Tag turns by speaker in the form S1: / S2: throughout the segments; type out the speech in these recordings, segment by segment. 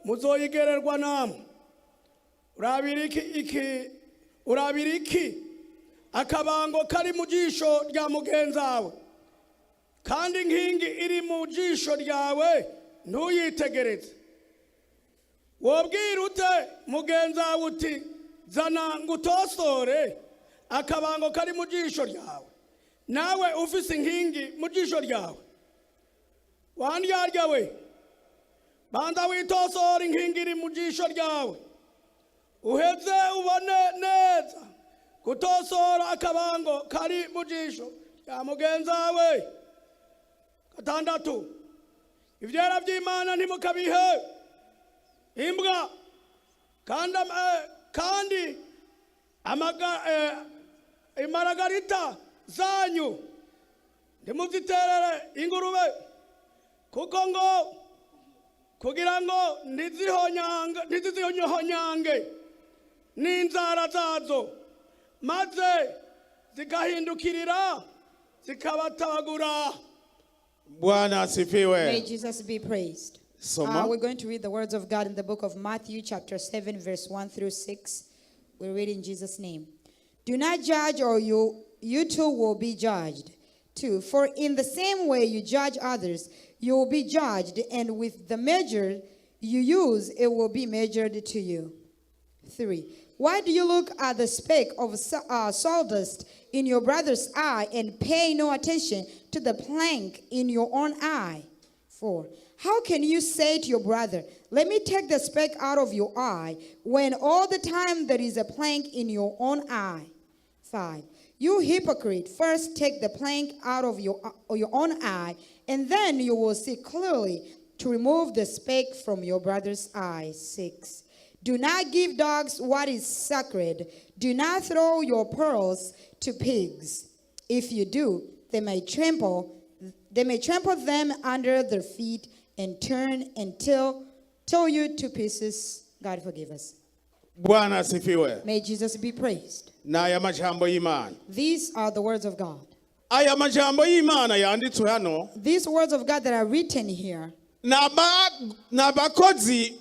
S1: Muzoyigererwa namwe. Urabira iki iki? Urabira iki akabango kari mu jisho rya mugenzawe, kandi inkingi iri mu jisho ryawe ntuyitegereze? Wobwira ute mugenzawe uti: "Zana ngutosore akabango kari mu jisho ryawe," nawe ufise inkingi mu jisho ryawe? Wandyarya we, banza witosora inkingi iri mu jisho ryawe, uheze ubone neza gutosora akabango kari mu jisho rya mugenzawe. Gatandatu, ivyera vy'Imana ntimukabihe imbwa, kandi imaragarita zanyu ntimuziterere ingurube, kuko ngo kugira ngo ntizihonyange n'inzara zazo, maze zigahindukirira zikabatabagura.
S2: Bwana
S3: May
S2: asifiwe.
S3: Jesus be praised.
S2: Soma.
S3: We're going to read the words of God in the book of Matthew, chapter 7, verse 1 through 6. We read in Jesus' name. Do not judge, or you too will be judged. 2. For in the same way you judge others, you will be judged, and with the measure you use, it will be measured to you. 3. Why do you look at the speck of sawdust in your brother's eye and pay no attention to the plank in your own eye? 4. How can you say to your brother, 'Let me take the speck out of your eye,' when all the time there is a plank in your own eye? 5. You hypocrite, first take the plank out of your own eye, and then you will see clearly to remove the speck from your brother's eye. 6. Do not give dogs what is sacred. Do not throw your pearls to pigs. If you do, they may trample them under their feet and turn and tear you to pieces. God forgive us.
S2: Bwana asifiwe.
S3: May Jesus be praised.
S2: Ni aya majambo y'Imana.
S3: These are the words of God.
S2: Aya majambo y'Imana yanditswe hano
S3: These words of God that are written here,
S2: ni ni abakozi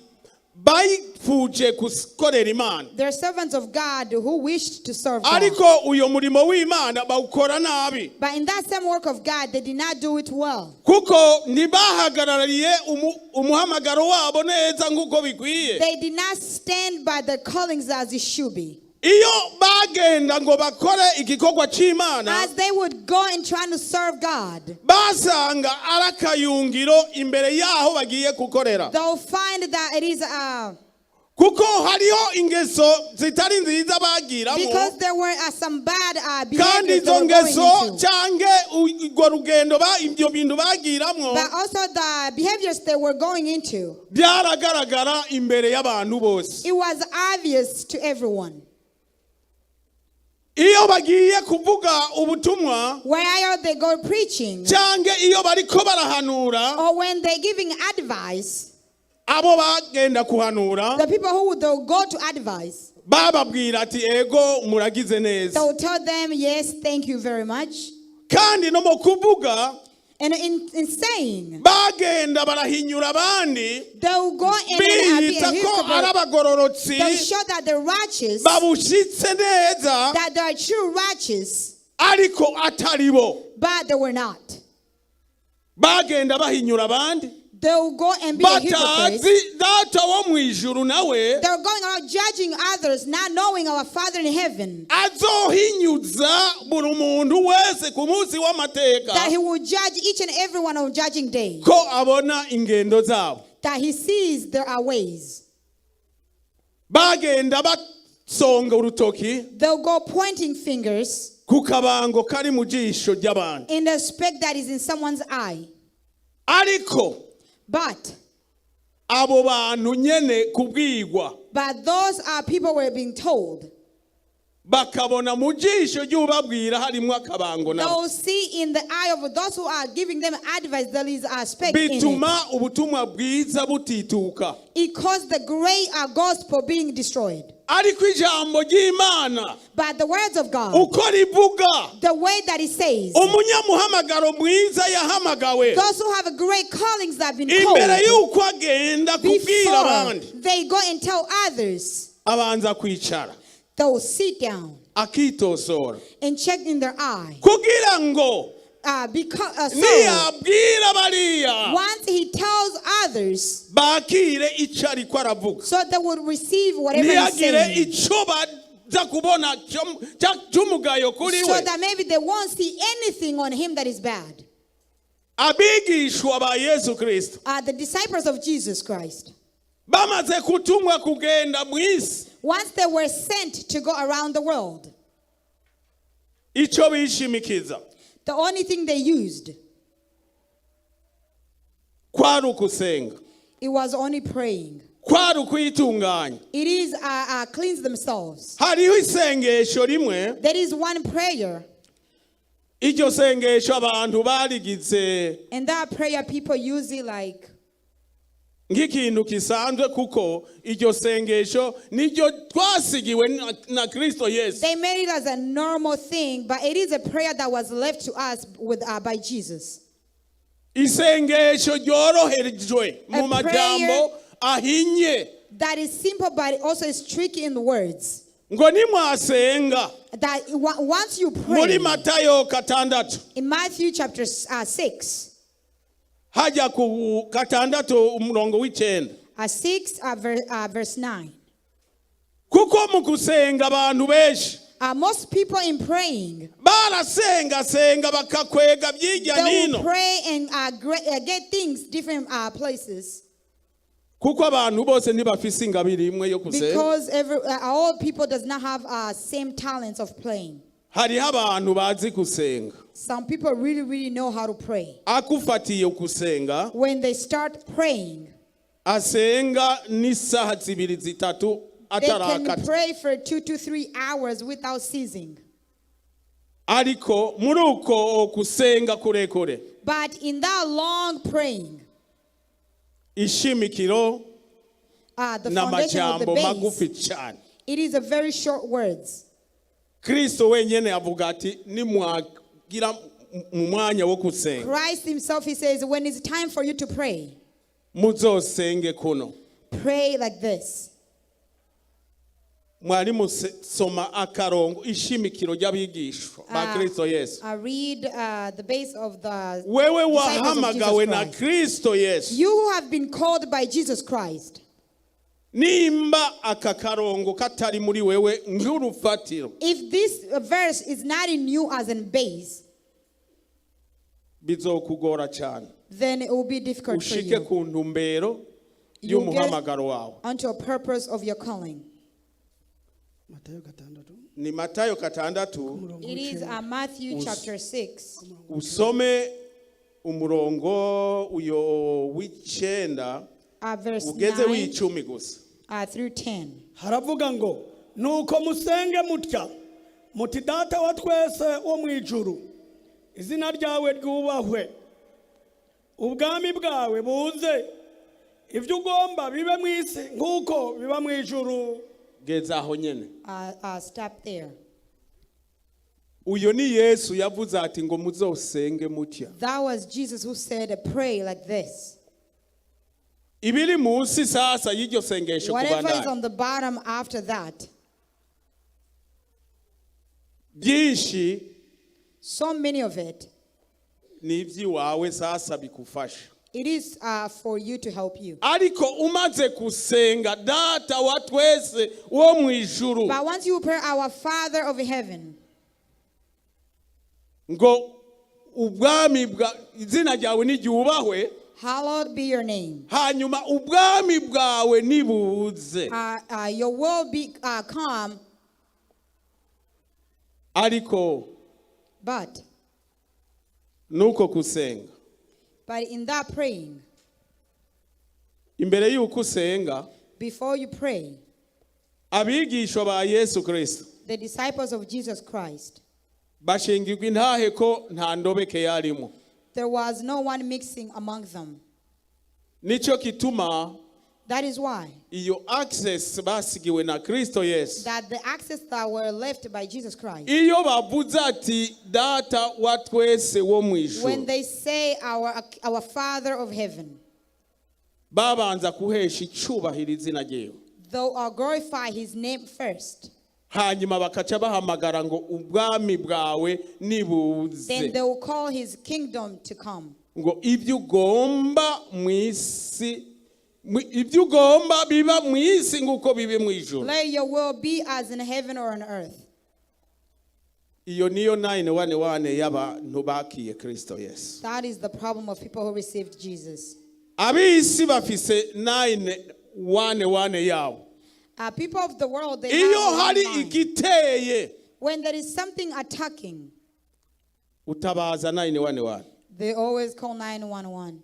S2: bifuje gukorera Imana,
S3: they're servants of God who wished to serve God.
S2: Ariko uyo murimo w'Imana bawukora nabi,
S3: But in that same work of God, they did not do it well.
S2: Kuko ntibahagarariye umuhamagaro wabo neza nk'uko bikwiye.
S3: They did not stand by their callings as it should be.
S2: Iyo bagenda ngo bakore igikorwa cy'Imana,
S3: As they would go and try to serve God,
S2: basanga ari akayungiro imbere y'aho bagiye gukorera,
S3: they'll find that it is
S2: kuko hariho ingeso zitari nziza bagiramo,
S3: because there were some bad
S2: kandi
S3: behaviors they
S2: izo
S3: were going
S2: ngeso
S3: into.
S2: Cyangwa urwo rugendo ibyo bintu bagiramo
S3: But also the behaviors they were going into,
S2: byaragaragara imbere y'abantu bose.
S3: It was obvious to everyone.
S2: Iyo bagiye kuvuga ubutumwa,
S3: Where they go preaching,
S2: cyangwa iyo bariko barahanura,
S3: or when they're giving advice,
S2: abo bagenda kuhanura
S3: the people who would they'll go to advise,
S2: bababwira ati: "Ego, muragize neza."
S3: they'll tell them, "Yes, thank you very much."
S2: Kandi no mu kuvuga,
S3: And in saying,
S2: bagenda barahinyura abandi,
S3: they'll go and then be
S2: biyita
S3: a
S2: ko ari
S3: hypocrite.
S2: abagororotsi
S3: They'll show that they're righteous,
S2: babushyitse neza,
S3: that they are true righteous,
S2: ariko atari bo.
S3: But they were not.
S2: Bagenda bahinyura abandi,
S3: They'll go and be a hypocrite.
S2: Batazi Data wo mu ijuru nawe
S3: They're going around judging others, not knowing our Father in heaven,
S2: azohinyuza buri muntu wese ku munsi w'amateka,
S3: that He will judge each and every one on judging day,
S2: ko abona ingendo zabo.
S3: That He sees their ways.
S2: Bagenda basonga urutoki
S3: They'll go pointing fingers
S2: ku kabango kari mu jisho ry'abantu,
S3: in the speck that is in someone's eye.
S2: Ariko
S3: But
S2: abo bantu nyene kubwigwa,
S3: but those are people were being told.
S2: Bakabona mu jisho ry'ubabwira harimo akabango nabo,
S3: They'll see in the eye of those who are giving them advice there is a speck in it.
S2: Bituma ubutumwa bwiza butituka.
S3: It caused the great gospel being destroyed.
S2: Ariko ijambo ry'Imana,
S3: But the words of God,
S2: uko rivuga,
S3: the way that it says,
S2: umunyamuhamagaro mwiza yahamagawe,
S3: those who have great callings that have been
S2: imbere
S3: called,
S2: y'uko agenda kubwira
S3: before
S2: abandi,
S3: they go and tell others,
S2: abanza kwicara,
S3: they will sit down
S2: akitosora,
S3: and check in their eye.
S2: Kugira ngo
S3: Because so
S2: niyabwira bariya,
S3: once he tells others,
S2: bakire icyo ariko aravuga,
S3: so they will receive whatever he's
S2: ntiyagire
S3: saying.
S2: icyo baza kubona cy'umugayo kuri
S3: So
S2: we.
S3: that maybe they won't see anything on him that is bad.
S2: Abigishwa ba Yesu Kirisito,
S3: The disciples of Jesus Christ,
S2: bamaze kutumwa kugenda mu isi,
S3: once they were sent to go around the world,
S2: icyo bishimikiza
S3: the only thing they used,
S2: kwari ukusenga,
S3: it was only praying.
S2: Kwari ukwitunganya.
S3: It is cleanse themselves.
S2: Hariho isengesho rimwe.
S3: There is one prayer,
S2: Iryo sengesho abantu barigize
S3: and that prayer people use it like
S2: nk'ikintu gisanzwe, kuko iryo sengesho niryo twasigiwe na Kristo Yesu.
S3: They made it as a normal thing, but it is a prayer that was left to us by Jesus.
S2: Isengesho ryoroherejwe mu
S3: A
S2: majambo ahinye.
S3: That is simple, but it also is tricky in the words.
S2: Ngo nimwasenga,
S3: That once you pray,
S2: muri Matayo 6,
S3: in Matthew chapter 6,
S2: hajya ku 6 umurongo w'9,
S3: 6 verse 9.
S2: Kuko mu gusenga abantu benshi
S3: Most people in praying,
S2: barasengasenga bakakwega byijya
S3: they will
S2: nino,
S3: pray and get things different places.
S2: Kuko abantu bose ntibafise ingabire imwe yo gusenga.
S3: Because all people does not have same talents of praying.
S2: Hariho abantu bazi gusenga.
S3: Some people really, really know how to pray.
S2: Akufatiye gusenga,
S3: When they start praying,
S2: asenga n'isaha 2 3
S3: they can
S2: atarakata.
S3: Pray for 2 to 3 hours without ceasing.
S2: Ariko muri uko gusenga kurekure,
S3: But in that long praying,
S2: ishimikiro
S3: the foundation of the
S2: n'amajambo
S3: base,
S2: magufi cyane.
S3: It is a very short words.
S2: Kristo wenyine avuga ati nimwagira mu mwanya wo gusenga,
S3: Christ himself, he says, when it's time for you to pray,
S2: muzosenge kuno.
S3: Pray like this.
S2: Mwari musoma akarongo ishimikiro ry'abigishwa ba Kristo Yesu.
S3: I read the base of the
S2: Wewe
S3: disciples of Jesus
S2: wahamagawe na
S3: Christ.
S2: Kristo Yesu,
S3: You who have been called by Jesus Christ,
S2: nimba aka karongo katari muri wewe nk'urufatiro,
S3: if this verse is not in you as in base,
S2: bizokugora cyane
S3: then it will be difficult for
S2: ushike
S3: you
S2: ku ntumbero
S3: You get
S2: y'umuhamagaro wawe.
S3: Onto a purpose of your calling.
S1: Matayo 6.
S2: Ni Matayo 6.
S1: Umurongo
S3: It is
S1: w'9.
S3: Matthew chapter 6,
S2: Usome umurongo uyo w'9,
S3: verse
S2: ugeze
S3: 9
S2: w'10 gusa.
S3: Through 10.
S1: Haravuga ngo nuko musenge mutya muti Data wa twese wo mu ijuru, izina ryawe ryubahwe, ubwami bwawe buze, ibyo ugomba bibe mu isi nk'uko biba mu ijuru.
S2: Geza aho nyene.
S3: Stop there.
S2: Uyo ni Yesu yavuze ati ngo muzosenge mutya.
S3: That was Jesus who said, "Pray like this."
S2: Ibiri munsi sasa y'iryo sengesho
S3: Whatever is
S2: kubandanya,
S3: on the bottom after that,
S2: byinshi
S3: so many of it,
S2: ni iby'iwawe sasa bikufasha.
S3: It is for you to help you.
S2: Ariko umaze gusenga Data wa twese wo mu ijuru,
S3: But once you pray, "Our Father of heaven,"
S2: ngo ubwami bwa izina ryawe niryubahwe,
S3: hallowed be your name.
S2: Hanyuma ubwami bwawe nibuze.
S3: Your will be come,
S2: Ariko
S3: but
S2: nuko gusenga,
S3: but in that praying,
S2: imbere y'uko usenga,
S3: before you pray,
S2: abigishwa ba Yesu Kirisito
S3: the disciples of Jesus Christ,
S2: bashingirwa intahe ko nta ndobeke yarimo.
S3: There was no one mixing among them.
S2: Nicyo gituma
S3: That is why
S2: Iyo access basigiwe na Kristo Yesu,
S3: that the access that were left by Jesus Christ,
S2: iyo bavuze ati data wa twese wo mu
S3: when
S2: ijuru,
S3: they say our Father of heaven,
S2: babanza kuhesha icubahiro izina ryiwe,
S3: thou glorify his name first.
S2: Hanyuma bakaca bahamagara ngo ubwami bwawe
S3: Then
S2: nibuze,
S3: they will call his kingdom to come.
S2: Ngo ibyo ugomba mu isi ibyo ugomba biba mu isi nk'uko bibi mu ijuru.
S3: Let your will be as in heaven or on earth.
S2: Iyo niyo 911 y'abantu bakiye Kristo Yesu.
S3: That is the problem of people who received Jesus.
S2: Ab'isi bafise 911 yabo.
S3: People of the world, they
S2: Iyo
S3: have
S2: hari
S3: one mind.
S2: igiteye,
S3: When there is something attacking,
S2: utabaza 911.
S3: They always call 911.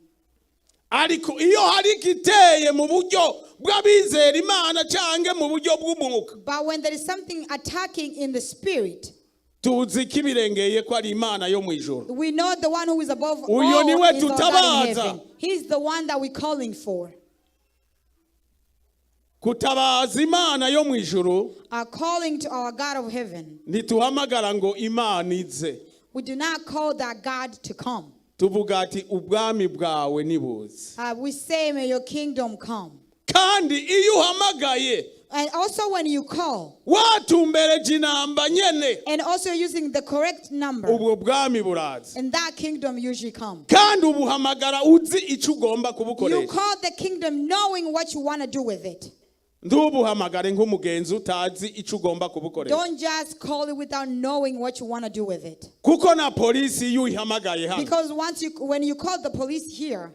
S2: Ariko iyo hari igiteye mu buryo bw'abizera Imana cyangwa mu buryo bw'umwuka,
S3: But when there is something attacking in the spirit,
S2: tuzi ko ibirengeye ko ari Imana yo mu ijuru.
S3: We know the one who is above
S2: Uyo
S3: all
S2: niwe
S3: is our God in
S2: tutabaza.
S3: heaven. He's the one that we're calling for.
S2: Kutabaza Imana yo mu ijuru,
S3: Are calling to our God of heaven.
S2: ntituhamagara ngo Imana ize.
S3: We do not call that God to come.
S2: Tuvuga ati ubwami bwawe nibuze.
S3: We say, "May your kingdom come."
S2: Kandi iyo uhamagaye,
S3: And also when you call,
S2: watumbereje inamba nyene,
S3: and also using the correct number,
S2: ubwo bwami buraza.
S3: And that kingdom usually comes.
S2: Kandi ubuhamagara uzi icyo ugomba
S3: You
S2: kubukoresha.
S3: call the kingdom knowing what you want to do with it.
S2: Ntubuhamagare nk'umugenzi utazi icyo ugomba kubukoresha.
S3: Don't just call it without knowing what you want to do with it.
S2: Kuko na polisi iyo uyihamagaye hano,
S3: Because when you call the police here,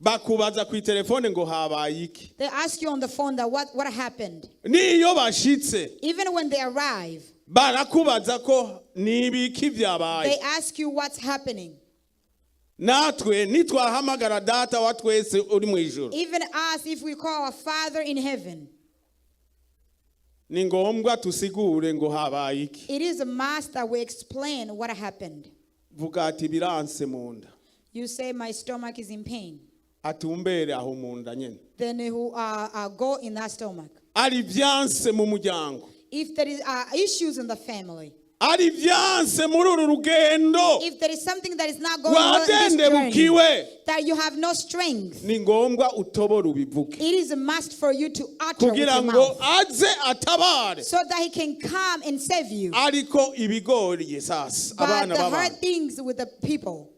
S2: bakubaza ku itelefone ngo habaye iki.
S3: They ask you on the phone that what happened.
S2: N'iyo bashitse,
S3: Even when they arrive,
S2: barakubaza ko nibiki byabaye.
S3: They ask you what's happening.
S2: Natwe nitwahamagara data wa twese uri mu ijuru,
S3: Even us, if we call our Father in heaven,
S2: ni ngombwa tusigure ngo habaye iki.
S3: It is a must that we explain what happened.
S2: Vuga ati biranse mu nda.
S3: You say, "My stomach is in pain."
S2: Atumbere aho mu nda nyine.
S3: Then who go in that stomach.
S2: Ari byanse mu muryango,
S3: If there is issues in the family,
S2: ari byanse muri uru rugendo,
S3: if there is something that is not going well in this journey,
S2: wadendebukiwe,
S3: that you have no strength,
S2: ni ngombwa utobora ubivuge,
S3: it is a must for you to utter with
S2: kugira
S3: your
S2: ngo
S3: mouth
S2: aze atabare.
S3: So that he can come and save you.
S2: Ariko ibigori sasa,
S3: But
S2: abana
S3: the hard
S2: b'abantu,
S3: things with the people,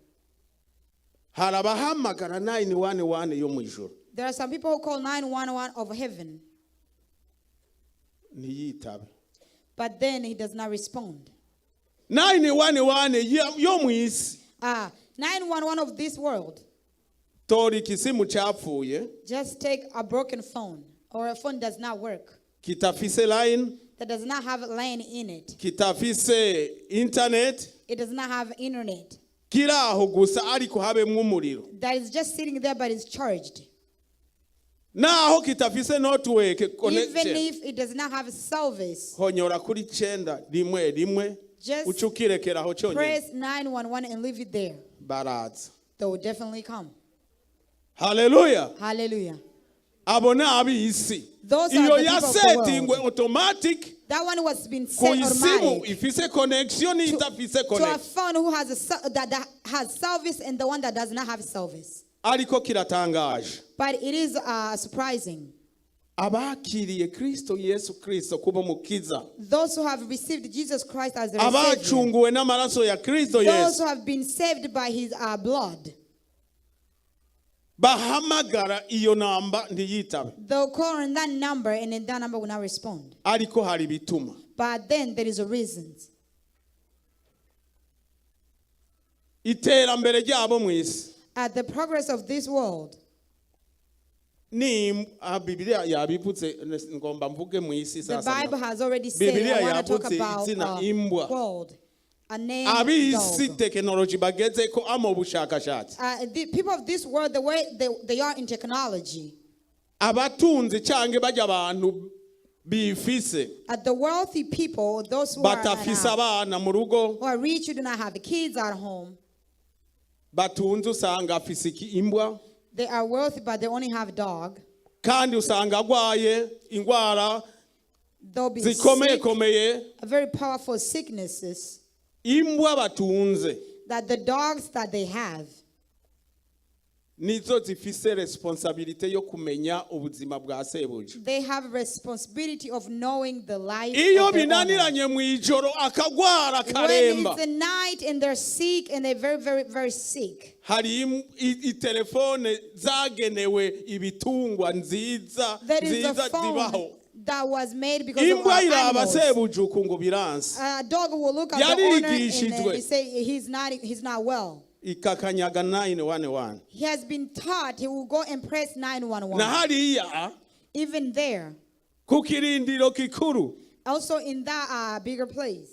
S2: hari abahamagara 911 yo mu ijuru,
S3: there are some people who call 911 of heaven,
S2: ntiyitabe.
S3: But then he does not respond.
S2: 911 yo mu isi,
S3: 911 of this world,
S2: tora ikisimu cyapfuye,
S3: just take a broken phone or a phone does not work,
S2: kitafise line,
S3: that does not have a line in it.
S2: Kitafise internet,
S3: It does not have internet.
S2: Kiri aho gusa ariko habemwo umuriro.
S3: That is just sitting there but is charged.
S2: Naho kitafise network
S3: Even
S2: connection,
S3: if it does not have service,
S2: honyora kuri 911,
S3: just
S2: uca ukirekeraho cyonyine.
S3: Press 911 and leave it there.
S2: Baraza.
S3: They will definitely come.
S2: Haleluya.
S3: Hallelujah.
S2: Abo ni ab'isi.
S3: Those are
S2: Iyo
S3: the people of the
S2: yasetingwe
S3: world.
S2: automatic
S3: That one was been
S2: ku
S3: set
S2: isimu
S3: automatic
S2: ifise connection n'idafise
S3: to a
S2: connection.
S3: phone who has a, that has service and the one that does not have service.
S2: Ariko kiratangaje,
S3: But it is surprising.
S2: Abakiriye Kristo Yesu Kristo kuba umukiza,
S3: Those who have received Jesus Christ as their Savior,
S2: abacunguwe n'amaraso ya Kristo
S3: those
S2: Yesu,
S3: who have been saved by his blood,
S2: bahamagara iyo namba ntiyitabe.
S3: They'll call on that number and then that number will not respond.
S2: Ariko hari ibituma.
S3: But then there is a reason.
S2: Iterambere ryabo mu isi,
S3: At the progress of this world,
S2: ni ah, Bibiliya yabivutse ngomba mvuge mu isi
S3: the
S2: sasa.
S3: Bible has already said,
S2: Bibiliya
S3: I want to talk
S2: yavutse
S3: about
S2: izina imbwa.
S3: world, a name
S2: Ab'isi
S3: dog.
S2: tekinoloji bageze ko ama ubushakashatsi,
S3: The people of this world, the way they are in technology,
S2: abatunzi cyangwa bajya abantu bifise,
S3: the wealthy people, those who are,
S2: batafise abana mu rugo,
S3: who are rich, who do not have kids at home,
S2: batunze usanga afise imbwa.
S3: They are wealthy, but they only have dog.
S2: Kandi usanga agwaye indwara
S3: They'll be
S2: zikomeye
S3: sick,
S2: komeye.
S3: Very powerful sicknesses
S2: Imbwa batunze
S3: that the dogs that they have,
S2: nizo zifise responsabilité yo kumenya ubuzima bwa sebuja.
S3: They have responsibility of knowing the life
S2: Iyo
S3: of their owner.
S2: binaniranye mu ijoro akagwara
S3: When
S2: akaremba,
S3: it's the night and they're sick and they're very, very, very sick,
S2: hari itelefone zagenewe ibitungwa nziza
S3: there is a
S2: nziza zibaho.
S3: phone that was made because of
S2: Imbwa
S3: our
S2: iraba
S3: animals.
S2: sebuja uku ngo biranse.
S3: A dog will look at the owner and
S2: Yarigishijwe.
S3: they say he's not well.
S2: Ikakanyaga 911.
S3: He has been taught he will go and press
S2: Na
S3: 911.
S2: Hariya
S3: Even there,
S2: ku kirindiro kikuru,
S3: also in that bigger place,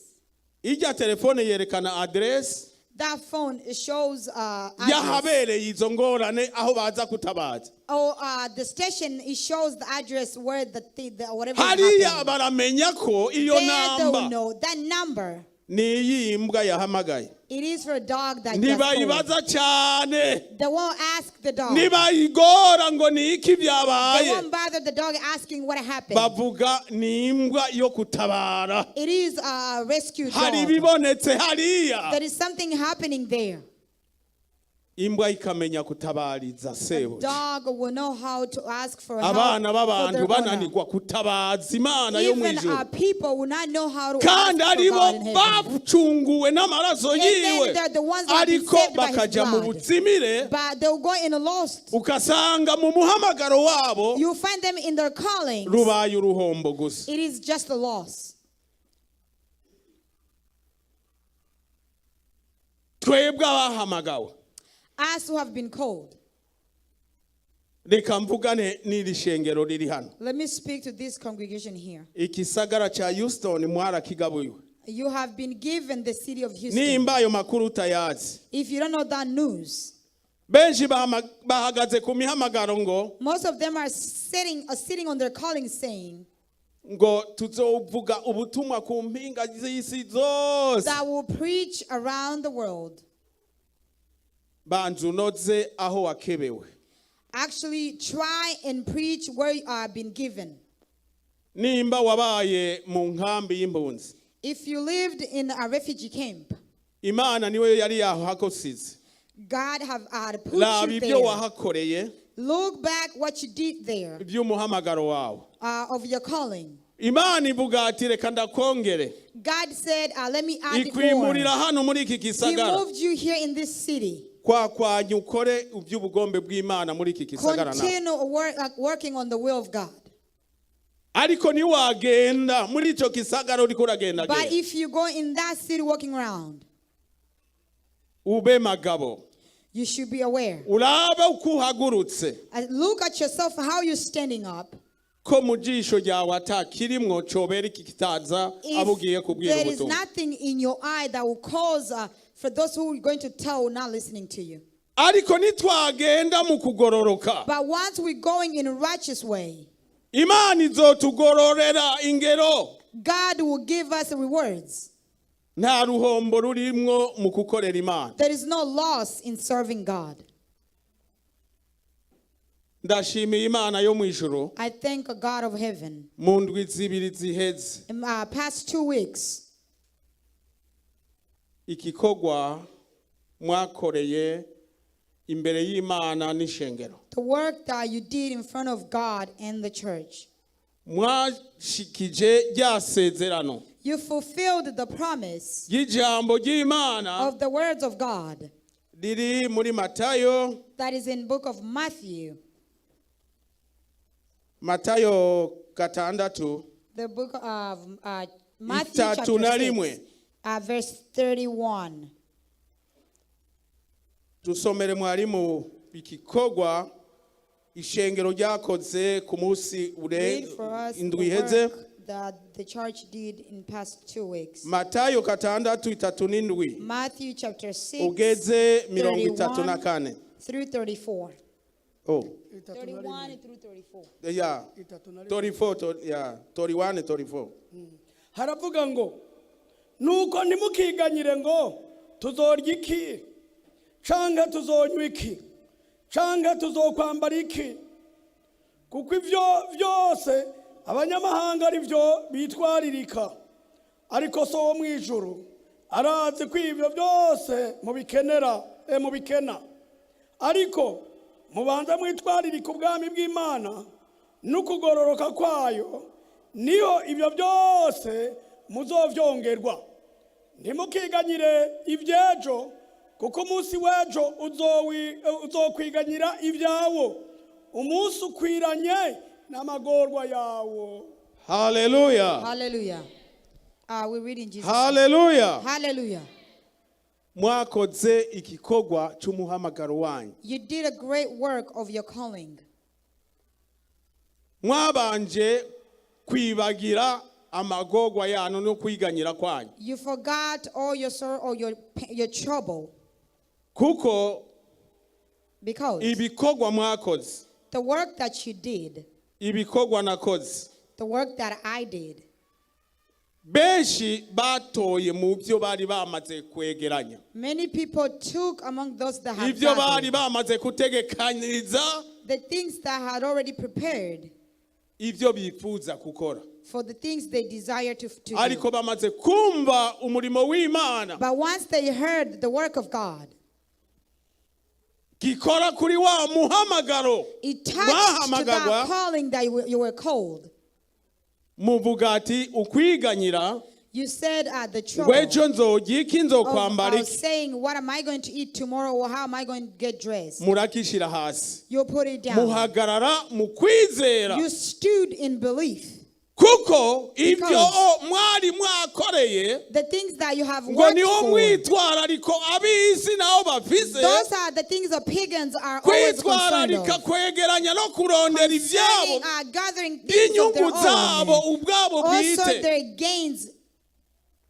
S2: ijya telefone yerekana aderesi
S3: that phone shows address.
S2: Y'ahabereye izo ngorane aho baza kutabaza.
S3: Or the station, it shows the address where the whatever is
S2: Hariya
S3: happening.
S2: baramenya ko iyo
S3: There they will
S2: namba
S3: know that number.
S2: ni iy'imbwa yahamagaye.
S3: It is for a dog that just called.
S2: Ntibayibaza cyane.
S3: They won't ask the dog. They
S2: Ntibayigora ngo ni iki byabaye.
S3: won't bother the dog asking what happened.
S2: Bavuga ni imbwa yo kutabara.
S3: It is a rescue
S2: Hari
S3: dog.
S2: ibibonetse hariya.
S3: There is something happening there.
S2: Imbwa ikamenya kutabariza sebuja.
S3: Dog will know how to ask for help
S2: Abana
S3: for
S2: b'abantu
S3: their owner.
S2: bananirwa kutabaza Imana yo mu
S3: Even
S2: ijuru,
S3: people will not know how to ask
S2: kandi
S3: for
S2: aribo
S3: God in heaven.
S2: bacunguwe n'amaraso
S3: And then
S2: yiwe,
S3: they're the ones that have been
S2: ariko
S3: saved by his
S2: bakaja mu
S3: blood.
S2: buzimire.
S3: But they'll go in a lost.
S2: Ugasanga mu muhamagaro wabo
S3: You'll find them in their callings.
S2: rubaye uruhombo gusa.
S3: It is just a loss.
S2: Twebwe abahamagawe,
S3: Us who have been called.
S2: Reka mvugane n'iri shengero riri hano.
S3: Let me speak to this congregation here.
S2: Igisagara cya Houston mwarakigabuye.
S3: You have been given the city of Houston.
S2: Nimba ayo makuru utayazi,
S3: If you don't know that news,
S2: benshi bahagaze ku mihamagaro ngo
S3: most of them are sitting on their calling saying
S2: ngo tuzovuga ubutumwa ku mpinga z'isi zose.
S3: That will preach around the world.
S2: Banza unoze aho wakebewe.
S3: Actually, try and preach where you are been given.
S2: Nimba wabaye mu nkambi y'impunzi,
S3: If you lived in a refugee camp,
S2: Imana niwe yari yahagusize.
S3: God have put
S2: Raba
S3: you
S2: ibyo
S3: there.
S2: wahakoreye
S3: Look back what you did there
S2: by'umuhamagaro wawe.
S3: Of your calling.
S2: Imana ivuga ati reka ndakongere.
S3: God said, "Let me add more."
S2: Ikwimurira hano muri iki
S3: He
S2: gisagara.
S3: moved you here in this city.
S2: Kwakwanya ukore iby'ubugombe bw'Imana muri iki gisagara nawe.
S3: Continue working on the will of God.
S2: Ariko niwagenda muri icyo gisagara uriko uragenda,
S3: But if you go in that city walking around,
S2: ube magabo.
S3: You should be aware.
S2: Urabe uko uhagurutse,
S3: Look at yourself, how you're standing up.
S2: Ko mu jisho ryawe atakirimwo cobera iki kitaza abo ugiye
S3: If
S2: kubwira
S3: there is
S2: ubutumwa.
S3: Nothing in your eye that will cause for those who are going to tell not listening to you.
S2: Ariko nitwagenda mu kugororoka,
S3: But once we're going in a righteous way,
S2: Imana izotugororera ingero.
S3: God will give us rewards.
S2: Nta ruhombo rurimwo mu gukorera Imana.
S3: There is no loss in serving God.
S2: Ndashimiye Imana yo mu ijuru.
S3: I thank God of heaven.
S2: Mu ndwi zibiri ziheze,
S3: In past 2 weeks,
S2: igikorwa mwakoreye imbere y'Imana n'ishengero,
S3: the work that you did in front of God and the church,
S2: mwashikije rya sezerano
S3: you fulfilled the promise
S2: ry'ijambo ry'Imana
S3: of the words of God
S2: riri muri Matayo,
S3: that is in book of Matthew,
S2: Matayo 6,
S3: the book of Matthew
S2: itatu
S3: chapter
S2: na rimwe.
S3: 6, verse 31.
S2: Tusomere mwarimu igikorwa ishengero ryakoze ku munsi
S3: Read for us the
S2: indwi iheze.
S3: Work that the church did in past 2 weeks.
S2: Matayo 6:37
S3: Matthew chapter 6,
S2: ugeze 34.
S3: 31 through 34.
S2: Oh.
S3: 31 through 34.
S2: Yeah.
S1: 31.
S2: 34, yeah, 31, 34.
S1: Haravuga ngo nuko ntimukiganyire ngo tuzorya iki canke tuzonywa iki canke tuzokwambara iki. Kuko ibyo byose abanyamahanga ari byo bitwaririka, ariko So wo mu ijuru arazi ko ibyo byose mubikenera mubikena. Ariko mubanza mwitwaririke ubwami bw'Imana n'ukugororoka kwayo, niho ibyo byose muzovyongerwa. Ntimukiganyire iby'ejo, kuko umunsi w'ejo uzokwiganyira ibyawo. Umunsi ukwiranye n'amagorwa yawo.
S2: Haleluya.
S3: Hallelujah. We read in Jesus'
S2: Haleluya.
S3: Hallelujah.
S2: Mwakoze igikorwa cy'umuhamagaro wanyu.
S3: You did a great work of your calling.
S2: Mwabanje kwibagira amagorwa yanyu no kwiganyira kwanyu.
S3: You forgot all your sorrow or your trouble
S2: Kuko
S3: because
S2: ibikorwa mwakoze,
S3: the work that you did,
S2: ibikorwa nakoze,
S3: the work that I did,
S2: benshi batoye mu byo bari bamaze kwegeranya,
S3: many people took among those that had
S2: ibyo bari
S3: gathered,
S2: bamaze gutegekanyiriza,
S3: the things that had already prepared
S2: ibyo bifuza gukora.
S3: For the things they desire to
S2: Ariko
S3: do.
S2: bamaze kumva umurimo w'Imana
S3: But once they heard the work of God,
S2: gikora kuri wa muhamagaro
S3: it touched to that
S2: mwahamagarwa,
S3: calling that you were called.
S2: Muvuga ati ukwiganyira
S3: You said the
S2: ngo
S3: trouble
S2: ejo nzojya iki, nzokwambara
S3: of
S2: iki.
S3: saying, "What am I going to eat tomorrow?" or "How am I going to get dressed?"
S2: Murakishyira hasi.
S3: You put it down.
S2: Muhagarara mu kwizera.
S3: You stood in belief.
S2: Kuko ibyo
S3: Because
S2: mwari mwakoreye
S3: the things that you have
S2: ngo
S3: worked
S2: niho
S3: for,
S2: mwitwarariko ab'isi naho bafise
S3: those are the things the pagans are always concerned
S2: kwitwararika
S3: of.
S2: kwegeranya no kurondera ibyabo
S3: Concerning, gathering things of their
S2: by'inyungu zabo
S3: own,
S2: ubwabo
S3: also
S2: bwite,
S3: their gains,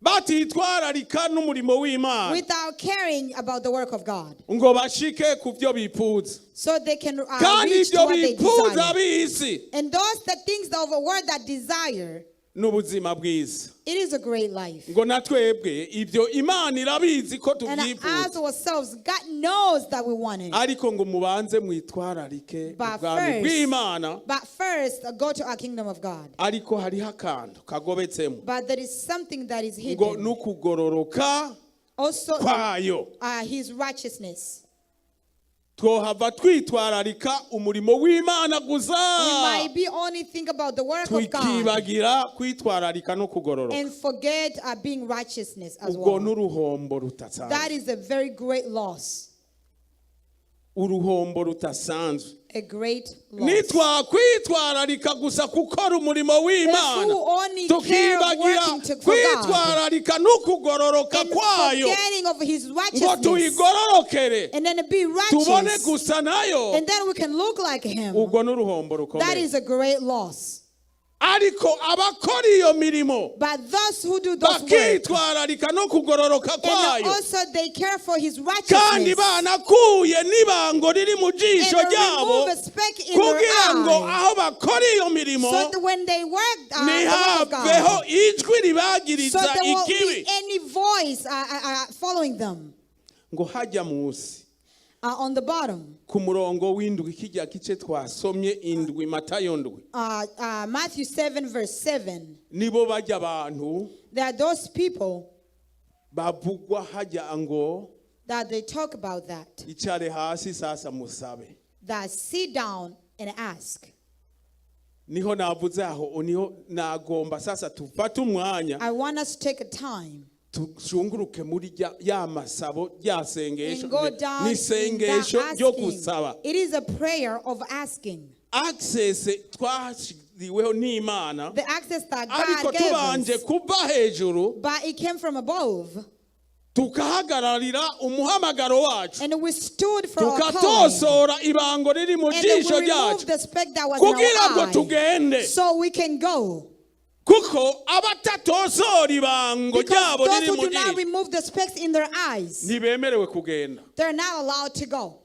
S2: batitwararika n'umurimo w'Imana
S3: without caring about the work of God,
S2: ngo bashike ku byo bifuza.
S3: So they can
S2: Kandi
S3: reach to
S2: ibyo
S3: what they
S2: bifuza
S3: desire.
S2: b'isi
S3: And those the things of the world that desire,
S2: n'ubuzima bwiza.
S3: It is a great life.
S2: Ngo na twebwe ibyo Imana irabizi ko
S3: And as
S2: tubyifuza.
S3: Ourselves, God knows that we want it.
S2: Ariko ngo mubanze mwitwararike
S3: But
S2: ubwami
S3: first,
S2: bw'Imana.
S3: but first, go to our kingdom of God.
S2: Ariko hariho akantu kagobetsemo
S3: But there is something that is
S2: ngo
S3: hidden.
S2: n'ukugororoka
S3: Also,
S2: kwayo.
S3: His righteousness.
S2: Twohava twitwararika umurimo w'Imana gusa,
S3: We might be only think about the work of God
S2: tukibagira kwitwararika no kugororoka.
S3: And forget being righteousness as
S2: Ubwo
S3: well.
S2: n'uruhombo
S3: That
S2: rutasanzwe.
S3: Is a very great loss.
S2: Uruhombo rutasanzwe.
S3: A great loss.
S2: Nitwakwitwararika gusa gukora umurimo w'Imana,
S3: If we only care of
S2: tukibagira
S3: working for God,
S2: kwitwararika n'ukugororoka
S3: and
S2: kwayo,
S3: forgetting of his
S2: ngo
S3: righteousness,
S2: tuyigororokere,
S3: and then be
S2: tubone
S3: righteous,
S2: gusa nayo,
S3: and then we can look like him.
S2: ubwo n'uruhombo
S3: That
S2: rukomeye.
S3: Is a great loss.
S2: Ariko abakora iyo mirimo
S3: But those who do those work,
S2: bakitwararika no kugororoka
S3: and
S2: kwayo,
S3: also they care for his
S2: kandi
S3: righteousness,
S2: banakuye n'ibango riri mu jisho
S3: and
S2: ryabo,
S3: remove a speck in their
S2: kugira ngo
S3: eye,
S2: aho bakora iyo mirimo
S3: so that when they work the work of
S2: ntihaveho
S3: God,
S2: ijwi
S3: so
S2: ribagiriza
S3: there won't
S2: ikibi.
S3: Be any voice following them.
S2: Ngo hajya munsi
S3: On the bottom,
S2: ku murongo w'indwi kijya gice twasomye indwi Matayo ndwi,
S3: Matthew 7, verse 7,
S2: nibo bajya abantu
S3: there are those people
S2: bavugwa hajya ngo
S3: that they talk about that,
S2: icare hasi sasa musabe.
S3: That sit down and ask.
S2: Niho navuze aho niho nagomba sasa tufate umwanya
S3: I want us to take a time
S2: tushunguruke muri ya masabo rya sengesho
S3: and go down
S2: ni
S3: in
S2: sengesho
S3: that
S2: ryo
S3: asking.
S2: gusaba.
S3: It is a prayer of asking.
S2: Access twashiriweho n'Imana,
S3: The access that
S2: ariko
S3: God gave
S2: tubanje
S3: us,
S2: kuva hejuru
S3: but it came from above.
S2: Tukahagararira umuhamagaro wacu,
S3: And we stood for our calling.
S2: tukatosora ibango riri mu
S3: And then
S2: jisho
S3: we removed
S2: ryacu
S3: the speck that was in
S2: kugira ngo
S3: our eye.
S2: tugende.
S3: So we can go.
S2: Kuko abatatosora ibango
S3: Because
S2: ryabo
S3: those
S2: riri
S3: who
S2: mu
S3: do not
S2: jisho
S3: remove the specks in their eyes,
S2: ntibemerewe kugenda.
S3: They're not allowed to go.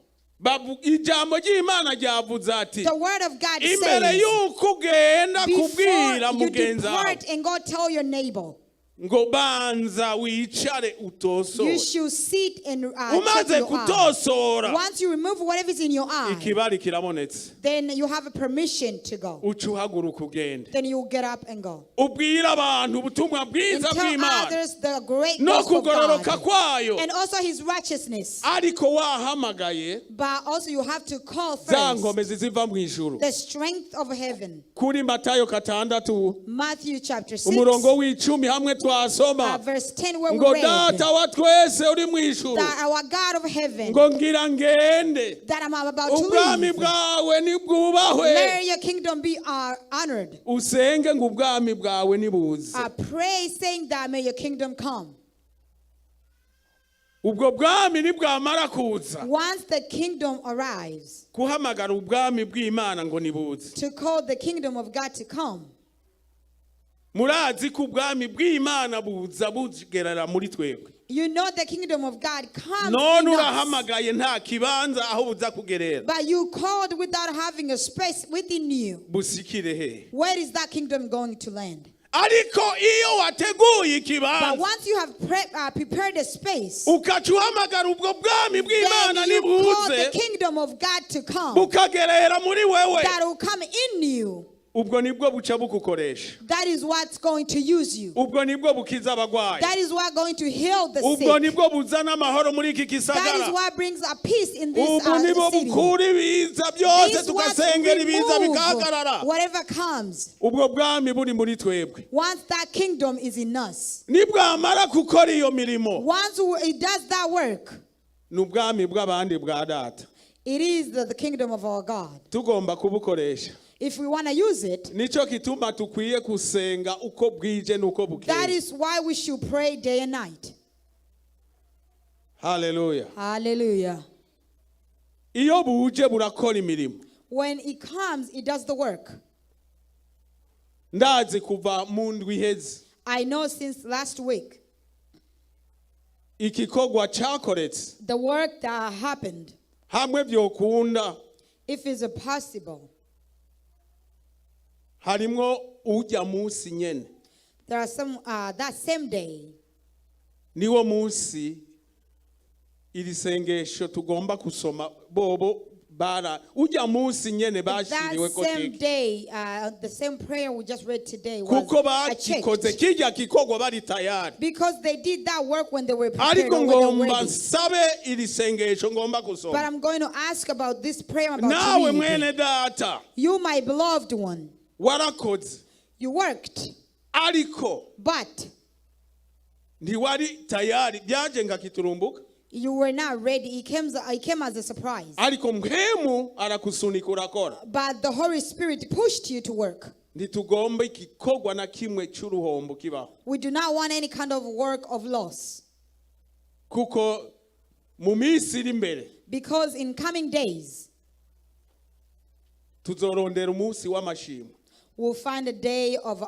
S2: Ijambo ry'Imana ryavuze ati
S3: The word of God
S2: imbere
S3: says,
S2: y'uko ugenda
S3: before
S2: kubwira
S3: you
S2: mugenzi wawe,
S3: depart and go tell your neighbor,
S2: Ngo banza wicare
S3: You
S2: utosore.
S3: Should sit and check
S2: Umaze
S3: your eye.
S2: kutosora,
S3: Once you remove whatever is in your eye,
S2: ikibari kirabonetse,
S3: then you have a permission to go.
S2: Uca uhaguruka ugende,
S3: Then you get up and go.
S2: Ubwire abantu ubutumwa
S3: And
S2: bwiza
S3: tell
S2: bw'Imana
S3: others the great
S2: no
S3: gospel of
S2: kugororoka
S3: God.
S2: kwayo.
S3: And also his righteousness.
S2: Ariko wahamagaye
S3: But also you have to call
S2: za
S3: first
S2: nkomezi ziva mu ijuru.
S3: The strength of heaven.
S2: Kuri Matayo 6,
S3: Matthew chapter 6,
S2: umurongo w'10 hamwe twasoma,
S3: verse 10, where we
S2: ngo
S3: read
S2: Data wa twese uri mu ijuru,
S3: that our God of heaven,
S2: ngo ngira ngende,
S3: that I'm about to
S2: ubwami
S3: leave.
S2: Bwawe nibwubahwe.
S3: Let your kingdom be honored.
S2: Usenge ngo ubwami bwawe nibuze.
S3: Pray saying that may your kingdom come.
S2: Ubwo bwami nibwamara kuza,
S3: Once the kingdom arrives,
S2: guhamagara ubwami bw'Imana ngo nibuze,
S3: to call the kingdom of God to come.
S2: Murazi ko ubwami bw'Imana buza bugerera muri twebwe.
S3: You know the kingdom of God comes
S2: None
S3: in us.
S2: urahamagaye nta kibanza aho buza kugerera.
S3: But you called without having a space within you.
S2: Busikire he?
S3: Where is that kingdom going to land?
S2: Ariko iyo wateguye
S3: But
S2: ikibanza,
S3: once you have prepared a space,
S2: ukaca uhamagara ubwo bwami bw'Imana
S3: then you call the
S2: nibuze,
S3: kingdom of God to come.
S2: Bukagerera muri wewe,
S3: That will come in you.
S2: Ubwo nibwo buca bukukoresha.
S3: That is what's going to use you.
S2: Ubwo nibwo bukiza abagwayi.
S3: That is what going to heal the
S2: Ubwo
S3: sick.
S2: Nibwo buzana amahoro muri iki
S3: That is
S2: gisagara.
S3: what brings a peace in this
S2: Ubu nibwo
S3: city.
S2: bukura ibiza byose,
S3: This what
S2: tugasengera ibiza
S3: remove
S2: bikahagarara.
S3: whatever comes.
S2: Ubwo bwami buri muri twebwe,
S3: Once that kingdom is in us,
S2: nibwamara gukora iyo mirimo,
S3: once it does that work,
S2: ni ubwami bw'abandi bwa Data.
S3: It is the kingdom of our God.
S2: Tugomba kubukoresha.
S3: If we want to use it,
S2: Nicyo gituma tukwiye gusenga uko bwije n'uko
S3: that
S2: bukeye.
S3: Is why we should pray day and night.
S2: Haleluya.
S3: Hallelujah.
S2: Iyo buje burakora imirimo.
S3: When it comes, it does the work.
S2: Ndazi kuva mu ndwi iheze,
S3: I know since last week,
S2: igikorwa cyakoretse,
S3: the work that happened,
S2: hamwe byokunda,
S3: if it's possible,
S2: harimwo ujya munsi nyene,
S3: there are some, that same day,
S2: niwo munsi iri sengesho tugomba gusoma bobo bara ujya munsi nyene
S3: that
S2: bashiriwe ko
S3: same
S2: tiki
S3: day, the same prayer we just read today was
S2: kuko bakikoze
S3: checked.
S2: Kijya gikorwa bari tayari.
S3: Because they did that work when they were prepared
S2: Ariko
S3: or when they were
S2: ngomba
S3: ready.
S2: nsabe iri sengesho ngomba
S3: But
S2: gusoma.
S3: I'm going to ask about this prayer I'm about
S2: Nawe
S3: to read.
S2: mwene data,
S3: You, my beloved one,
S2: warakoze,
S3: you worked,
S2: ariko
S3: but
S2: ntiwari tayari byaje nga kiturumbuka.
S3: You were not ready. It came as a surprise.
S2: Ariko mpemu arakusunika urakora.
S3: But the Holy Spirit pushed you to work.
S2: Ntitugomba igikorwa na kimwe cy'uruhombo kibaho,
S3: We do not want any kind of work of loss.
S2: Kuko mu minsi iri imbere,
S3: Because in coming days,
S2: tuzorondera umunsi w'amashimwe.
S3: We'll find a day of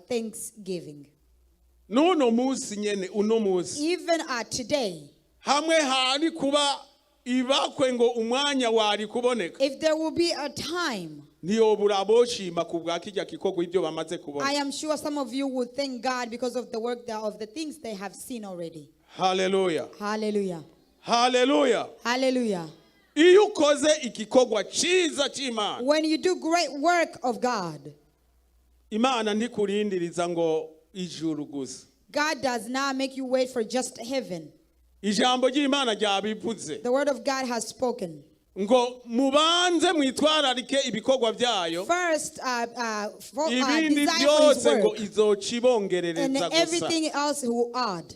S3: thanksgiving.
S2: N'uno munsi nyene, uno munsi,
S3: Even today,
S2: hamwe hari kuba ibakwe ngo umwanya wari kuboneka,
S3: if there will be a time,
S2: ntiyobura aboshima ku bwa kijya gikorwa ibyo bamaze kubona.
S3: I am sure some of you would thank God because of the work that, of the things they have seen already.
S2: Haleluya.
S3: Hallelujah.
S2: Haleluya.
S3: Hallelujah.
S2: Iyo ukoze igikorwa cyiza cy'Imana,
S3: When you do great work of God,
S2: Imana ntikurindiriza ngo ijuru gusa.
S3: God does not make you wait for just heaven.
S2: Ijambo ry'Imana ryabivuze
S3: The word of God has spoken.
S2: Ngo mubanze mwitwararike ibikorwa byayo,
S3: First, for,
S2: ibindi
S3: desire for his
S2: byose ngo
S3: work,
S2: izoca
S3: and
S2: ibongerereza gusa.
S3: Everything else he will add.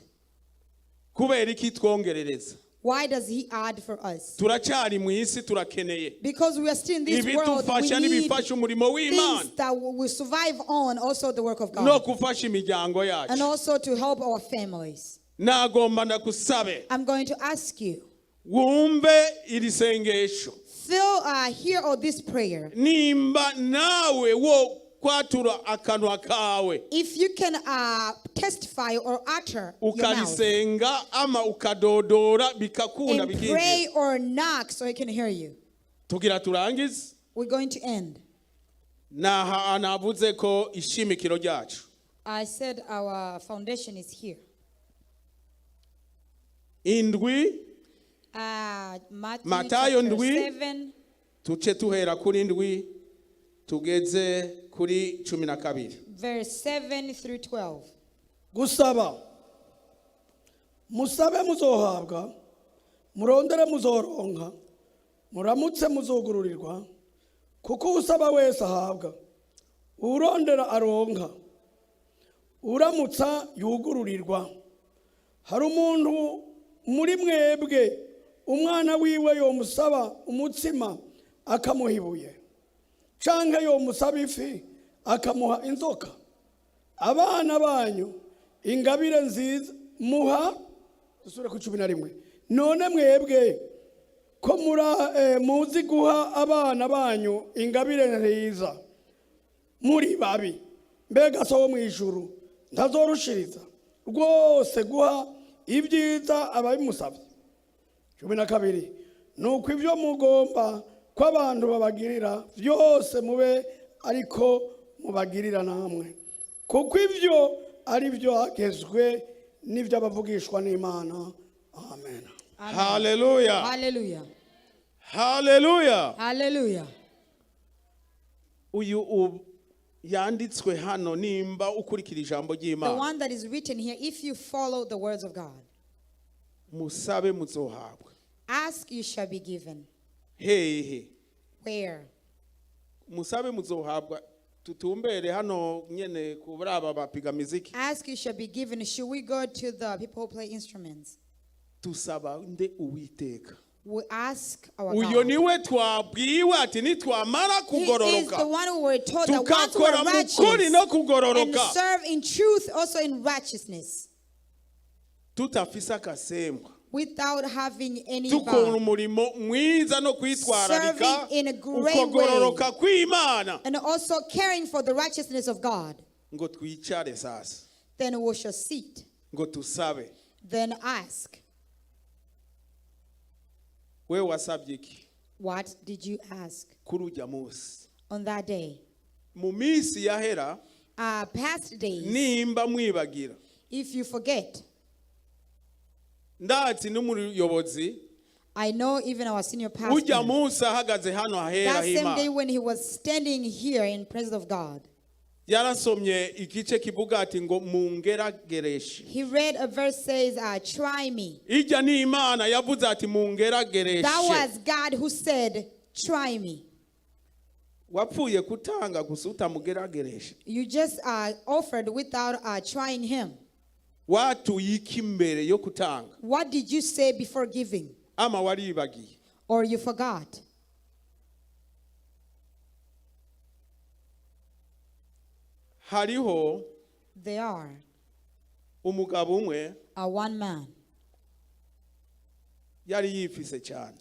S2: Kubera iki twongerereza?
S3: Why does he add for us?
S2: Turacyari mu isi, turakeneye
S3: Because we are still in this world, we
S2: ibidufasha
S3: need
S2: n'ibifasha umurimo w'Imana
S3: things that we will survive on, also the work of
S2: no
S3: God,
S2: gufasha imiryango
S3: and
S2: yacu.
S3: Also to help our families.
S2: Nagomba ndagusabe
S3: I'm going to ask you,
S2: wumve iri sengesho,
S3: feel hear all this prayer.
S2: Nimba nawe wo kwatura akanwa kawe,
S3: If you can testify or utter your mouth
S2: ukarisenga ama ukadodora bikakunda
S3: and
S2: bikinjira.
S3: Pray or knock so he can hear you.
S2: Tugira turangize.
S3: We're going to end.
S2: Naha navuze ko ishimikiro ryacu
S3: I said our foundation is here.
S2: Indwi.
S3: Matthew
S2: Matayo
S3: chapter
S2: ndwi.
S3: 7,
S2: Tuce tuhera kuri ndwi tugeze kuri 12.
S3: Verse 7 through 12.
S1: Gusaba. Musabe muzohabwa, murondere muzoronka, muramutse muzugururirwa, kuko usaba wese ahabwa, urondera aronka, uramutsa yugururirwa. Hari umuntu muri mwebwe umwana wiwe yomusaba umutsima akamuha ibuye, canke yomusaba ifi akamuha inzoka? Abana banyu ingabire nziza muha. Dusubire ku 11. None mwebwe ko muzi guha abana banyu ingabire nziza muri babi, mbega so wo mu ijuru ntazorushiriza rwose guha ibyiza ababimusabye? 12. Nuko ibyo mugomba ko abantu babagirira byose, mube ariko mubagirira namwe, kuko ibyo ari byo hagezwe n'ibyo abavugishwa n'Imana. Amen.
S2: Haleluya.
S3: Hallelujah.
S2: Haleluya.
S3: Hallelujah.
S2: Uyu yanditswe hano, nimba ukurikira ijambo
S3: The
S2: ry'Imana,
S3: one that is written here, if you follow the words of God,
S2: musabe muzohabwa.
S3: Ask, you shall be given.
S2: Hehe?
S3: Where?
S2: Musabe muzohabwa, tutumbere hano nyene kuri aba bapiga miziki?
S3: Ask, you shall be given. Should we go to the people who play instruments?
S2: Tusaba nde? Uwiteka.
S3: We ask our
S2: Uyo
S3: God.
S2: niwe twabwiwe ati nitwamara
S3: He is the
S2: kugororoka,
S3: one who were told that once we're
S2: tukakora mu kuri
S3: righteous
S2: no
S3: and
S2: kugororoka,
S3: serve in truth, also in righteousness,
S2: tutafise akasembwa,
S3: without having any
S2: dukora
S3: vow,
S2: umurimo mwiza no kwitwararika
S3: serving in a great
S2: ukugororoka kw'Imana,
S3: and also caring for the righteousness of God,
S2: ngo twicare sasa,
S3: then we shall sit,
S2: ngo tusabe.
S3: Then ask.
S2: We wasabye iki
S3: What did you ask
S2: kuri ujya munsi?
S3: On that day?
S2: Mu minsi yahera,
S3: Past days,
S2: nimba mwibagira,
S3: if you forget,
S2: ndazi n'umuyobozi,
S3: I know even our senior
S2: ujya
S3: pastor,
S2: munsi ahagaze hano ahera
S3: that same day
S2: h'Imana,
S3: when he was standing here in presence of God,
S2: yarasomye igice kivuga ati ngo mungeragereshe.
S3: He read a verse says, "Try me."
S2: Ijya ni Imana yavuze ati
S3: That
S2: mungeragereshe.
S3: Was God who said, "Try me."
S2: Wapfuye kutanga gusa utamugeragereshe?
S3: You just offered without trying him.
S2: Watuye iki imbere yo kutanga?
S3: What did you say before giving?
S2: Ama waribagiye?
S3: Or you forgot?
S2: Hariho
S3: There are
S2: umugabo umwe
S3: one man.
S2: Yari yifise cyane.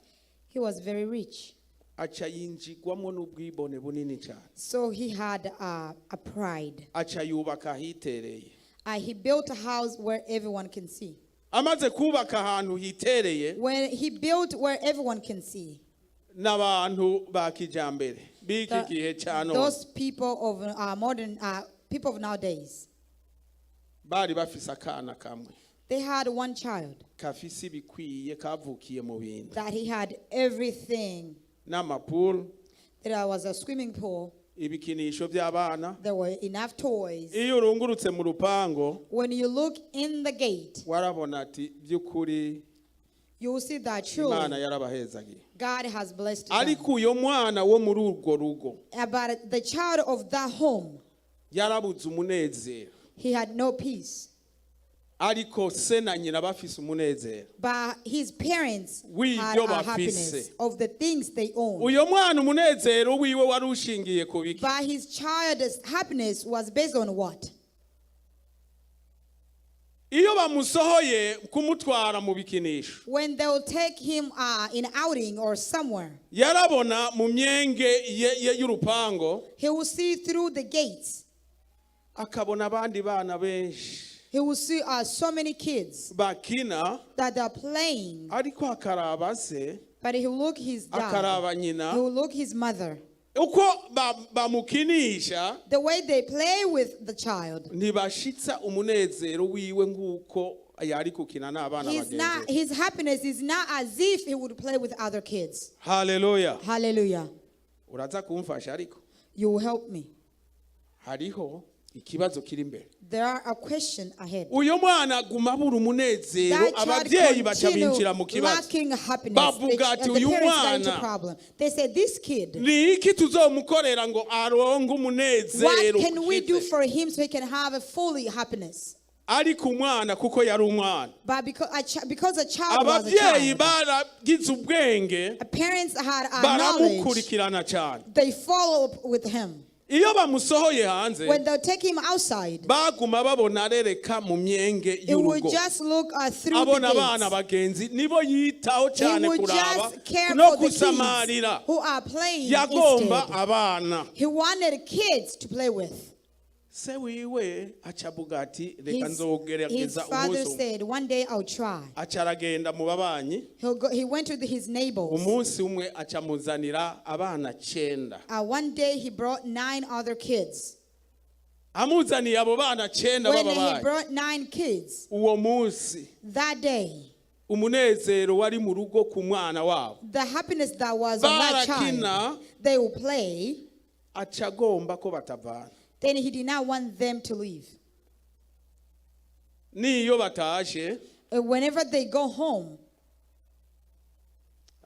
S3: He was very rich.
S2: Aca yinjigwamo n'ubwibone bunini cyane.
S3: So he had a pride.
S2: Aca yubaka ahitereye.
S3: He built a house where everyone can see.
S2: Amaze kubaka ahantu hitereye,
S3: When he built where everyone can see,
S2: n'abantu ba kijambere b'iki gihe cya none,
S3: those people of modern people of nowadays,
S2: bari bafise akana kamwe
S3: they had one child
S2: kafise ibikwiye, kavukiye mu bintu,
S3: that he had everything.
S2: n'amapuru,
S3: There was a swimming pool.
S2: Ibikinisho by'abana.
S3: There were enough toys.
S2: Iyo urungurutse mu rupango,
S3: When you look in the gate,
S2: warabona ati by'ukuri
S3: you will see that
S2: Imana
S3: truly
S2: yarabahezagiye.
S3: God has blessed them.
S2: Ariko uyo mwana wo muri urwo rugo
S3: But the child of that home,
S2: yarabuze umunezero,
S3: he had no peace.
S2: Ariko se na nyina bafise umunezero
S3: But his parents
S2: w'ibyo
S3: had a
S2: bafise.
S3: Happiness of the things they owned.
S2: Uyo mwana umunezero wiwe wari ushingiye ku biki?
S3: But his child's happiness was based on what?
S2: Iyo bamusohoye kumutwara mu bikinisho,
S3: When they will take him in outing or somewhere,
S2: yarabona mu myenge y'urupango,
S3: he will see through the gates.
S2: Akabona abandi bana benshi
S3: He will see so many kids
S2: bakina,
S3: that are playing.
S2: Ariko akaraba se,
S3: But he will look his dad.
S2: akaraba nyina,
S3: He will look his mother.
S2: Uko bamukinisha,
S3: The way they play with the child,
S2: ntibashitsa umunezero wiwe nk'uko yari gukina n'abana
S3: he's not,
S2: bagenzi.
S3: His happiness is not as if he would play with other kids.
S2: Haleluya.
S3: Hallelujah.
S2: Uraza kumfasha ariko.
S3: You will help me.
S2: Hariho ikibazo kiri imbere.
S3: There are a question ahead.
S2: Uyu mwana aguma abura umunezero.
S3: That child
S2: Ababyeyi baca
S3: continue
S2: binjira mu kibazo.
S3: lacking happiness.
S2: Bavuga ati,
S3: The
S2: "Uyu
S3: parents got into
S2: mwana,
S3: problem. They said, "This kid,
S2: ni iki tuzomukorera ngo aronke umunezero
S3: what can we do
S2: ushize?"
S3: for him so he can have a fully happiness?"
S2: Ariko umwana kuko yari umwana,
S3: But because a child was a
S2: ababyeyi
S3: child,
S2: baragize ubwenge,
S3: parents had a knowledge.
S2: baramukurikirana cyane.
S3: They follow up with him.
S2: Iyo bamusohoye hanze,
S3: When they take him outside,
S2: baguma babona arereka mu myenge
S3: it would
S2: y'urugo,
S3: just look through the
S2: abona abana
S3: gates.
S2: Bagenzi nibo yitaho
S3: He
S2: cyane
S3: would
S2: kuraba
S3: just care
S2: no
S3: for the kids
S2: kusamarira.
S3: who are playing
S2: Yagomba
S3: instead.
S2: abana.
S3: He wanted kids to play with.
S2: Se wiwe aca avuga ati reka
S3: His
S2: nzogerageza
S3: father
S2: umunsi umwe.
S3: said, "One day I'll try."
S2: Aca aragenda mu babanyi.
S3: He went to his neighbors.
S2: Umunsi umwe aca amuzanira abana cenda.
S3: One day he brought nine other kids.
S2: Amuzaniye abo bana cenda
S3: When he
S2: b'ababanyi,
S3: brought nine kids,
S2: uwo munsi
S3: that day,
S2: umunezero wari mu rugo ku mwana wabo,
S3: the happiness that was on that
S2: Barakina.
S3: child, they will play.
S2: Aca agomba ko batavana.
S3: Then he did not want them to leave.
S2: N'iyo batashe,
S3: Whenever they go home,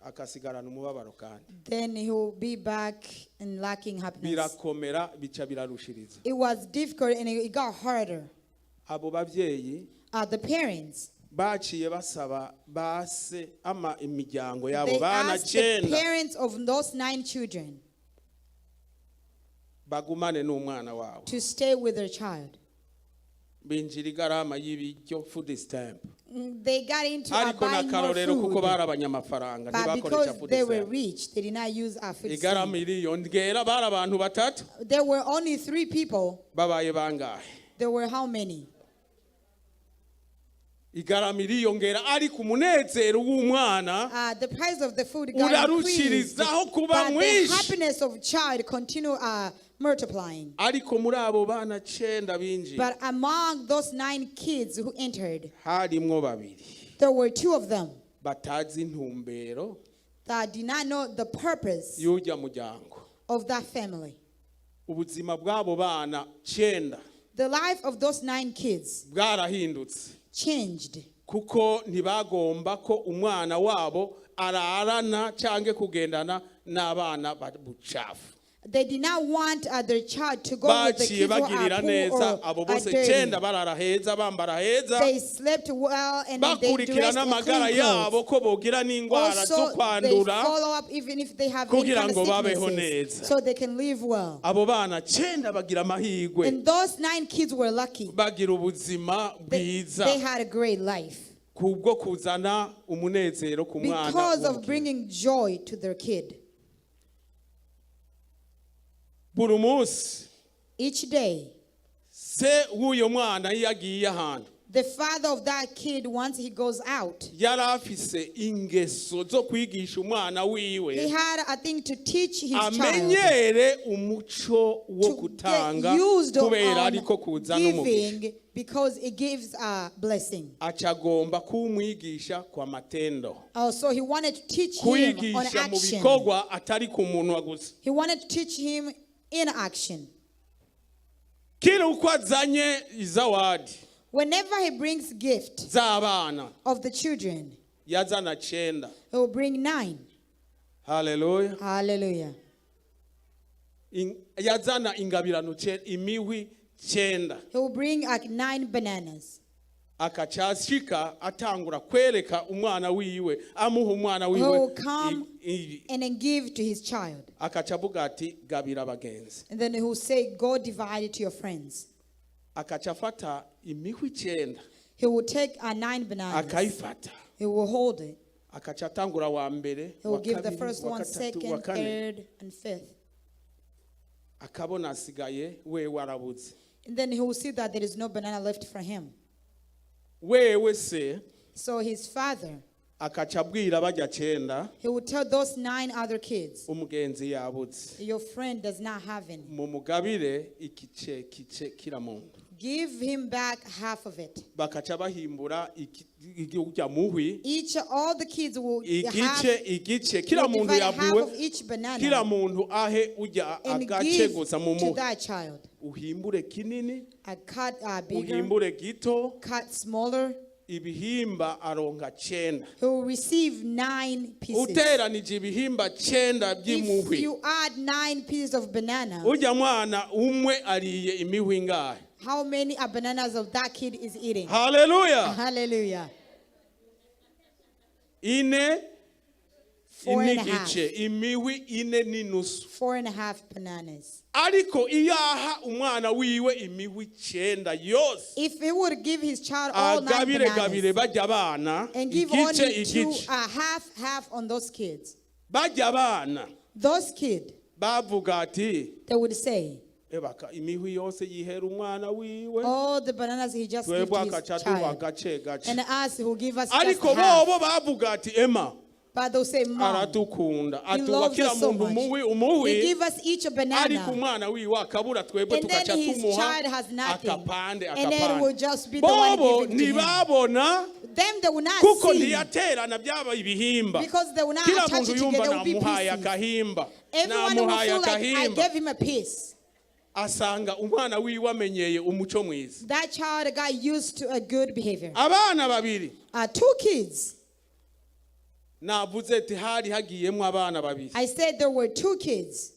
S2: akasigarana umubabaro kandi.
S3: Then he will be back and lacking happiness.
S2: Birakomera bica birarushiriza.
S3: It was difficult and it got harder.
S2: Abo babyeyi
S3: The parents,
S2: baciye basaba base ama imiryango yabo
S3: they
S2: bana
S3: asked the
S2: cenda
S3: parents of those nine children
S2: bagumane n'umwana wabo.
S3: To stay with their child.
S2: Binjira igarama y'ibiryo, food stamp.
S3: They got into
S2: Ariko
S3: buying more
S2: n'akarorero kuko
S3: food.
S2: bari abanyamafaranga,
S3: But
S2: ntibakoresha
S3: because
S2: food
S3: they were
S2: stamp.
S3: rich, they did not use our food
S2: Igarama
S3: stamp.
S2: iriyongera, bari abantu batatu.
S3: There were only three people.
S2: Babaye bangahe?
S3: There were how many?
S2: Igarama iriyongera ariko umunezero w'umwana
S3: The price of the food got increased,
S2: urarushirizaho kuba
S3: but the
S2: mwinshi.
S3: Happiness of child continue multiplying.
S2: Ariko muri abo bana cenda binjiye,
S3: But among those nine kids who entered,
S2: harimwo babiri
S3: there were two of them
S2: batazi intumbero
S3: that did not know the purpose
S2: y'urya muryango.
S3: Of that family.
S2: Ubuzima bw'abo bana cenda
S3: The life of those nine kids
S2: bwarahindutse,
S3: changed
S2: kuko ntibagomba ko umwana wabo ararana cyangwa kugendana n'abana bucafu.
S3: They did not want their child to go with the
S2: Baciye
S3: kids who are
S2: bagirira
S3: poor
S2: neza
S3: or
S2: abo
S3: are
S2: bose
S3: dirty.
S2: cenda, barara heza, bambara heza,
S3: They slept well and then they
S2: bakurikira
S3: dressed in
S2: n'amagara
S3: clean
S2: yabo
S3: clothes.
S2: ko bogira n'indwara zo
S3: Also, they
S2: kwandura
S3: follow up even if they have any
S2: kugira
S3: kind of
S2: ngo babeho
S3: sicknesses,
S2: neza.
S3: so they can live well.
S2: Abo bana cenda bagira amahirwe,
S3: And those nine kids were lucky.
S2: Bagira ubuzima bwiza
S3: They had a great life
S2: kubwo kuzana umunezero ku mwana
S3: because of
S2: w'umukene.
S3: Bringing joy to their kid.
S2: Buri munsi,
S3: Each day,
S2: se w'uyo mwana iyo agiye ahantu,
S3: the father of that kid, once he goes out,
S2: yari afise ingeso zo kwigisha umwana wiwe
S3: he had a thing to teach his child
S2: amenyere umuco wo
S3: to
S2: gutanga,
S3: get used
S2: kubera ariko
S3: on
S2: kuzana umugisha.
S3: giving because it gives a blessing.
S2: Aca agomba kuwumwigisha kwa matendo,
S3: So he wanted to teach him on
S2: kwigisha mu
S3: action.
S2: bikorwa atari ku munwa gusa.
S3: He wanted to teach him in action.
S2: Kila uko azanye izawadi
S3: Whenever he brings gift
S2: z'abana,
S3: of the children,
S2: yazana cenda.
S3: He will bring nine.
S2: Haleluya.
S3: Hallelujah.
S2: Yazana ingabirano imihwi cenda.
S3: He will bring like nine bananas.
S2: Akaca ashika atangura kwereka umwana wiwe, amuha umwana
S3: He
S2: wiwe
S3: will come and then give to his child.
S2: Akaca avuga ati gabira abagenzi.
S3: And then he will say, "Go divide it to your friends."
S2: Akaca afata imihwi icenda,
S3: He will take nine bananas.
S2: Akayifata,
S3: He will hold it.
S2: Akaca atangura wa mbere,
S3: He will
S2: wa
S3: give the
S2: kabiri,
S3: first
S2: wa
S3: one,
S2: gatatu, wa
S3: second,
S2: kane.
S3: Third, and fifth.
S2: Akabona asigaye wewe arabuze.
S3: And then he will see that there is no banana left for him.
S2: Wewe se
S3: So his father,
S2: Akaca abwira bajya cenda,
S3: He would tell those 9 other kids,
S2: umugenzi yabuze,
S3: your friend does not have any.
S2: Mumugabire ikice kice kira muntu.
S3: Give him back half of it.
S2: Bakaca bahimbura urya muhwi.
S3: Each all the kids will have,
S2: Igice igice kila
S3: will
S2: muntu
S3: divide half
S2: yabwiwe
S3: of each banana
S2: kila muntu ahe urya
S3: and
S2: agace
S3: give
S2: gusa
S3: to
S2: mumuhe.
S3: that child.
S2: Uhimbure kinini,
S3: I cut bigger,
S2: uhimbure gito,
S3: cut smaller.
S2: Ibihimba aronka cenda.
S3: He will receive 9 pieces.
S2: Uteranije ibihimba cenda
S3: If
S2: by'imihwi,
S3: you add 9 pieces of banana,
S2: urya mwana umwe ariye imihwi ingahe?
S3: How many are bananas of that kid is eating?
S2: Haleluya.
S3: Hallelujah.
S2: Ine
S3: Four and a half.
S2: n'igice, imihwi ine n'inusu.
S3: 4.5 bananas.
S2: Ariko iyo aha umwana wiwe imihwi cenda yose,
S3: If he would give his child all 9
S2: agabire gabire
S3: bananas
S2: bajya abana
S3: and give
S2: igice
S3: only two,
S2: igice,
S3: half, half on those kids,
S2: bajya abana
S3: those kids,
S2: bavuga ati,
S3: they would say,
S2: ebaka imihwi yose yihera umwana wiwe,
S3: all the bananas he just gave
S2: twebwe
S3: to his
S2: akaca duha
S3: child.
S2: agace gace.
S3: And us, he will give us just
S2: Ariko
S3: half.
S2: bobo bavuga ati, ema,
S3: But they'll say, Mom,
S2: aradukunda,
S3: he
S2: atuba
S3: loves
S2: kila
S3: us so
S2: muntu
S3: much.
S2: umuhwi
S3: He
S2: umuhwi,
S3: give us each a
S2: ariko
S3: banana.
S2: umwana wiwe akabura, twebwe
S3: And then
S2: tugaca
S3: his
S2: tumuha
S3: child has nothing.
S2: akapande
S3: And then we'll
S2: akapande.
S3: just be the one
S2: Bobo
S3: giving to him.
S2: ntibabona
S3: Them, they will not
S2: kuko
S3: see.
S2: ntiyaterana byaba ibihimba.
S3: Because they will not
S2: Kila
S3: attach
S2: muntu
S3: it
S2: yumva
S3: together, there will be
S2: namuhaye
S3: pieces.
S2: akahimba,
S3: Everyone will
S2: namuhaye
S3: feel like I
S2: akahimba.
S3: gave him a piece.
S2: Asanga umwana wiwe amenyeye umuco mwiza.
S3: That child got used to a good behavior.
S2: Abana babiri.
S3: 2 kids.
S2: Navuze ati hari hagiyemo abana babiri.
S3: I said there were 2 kids.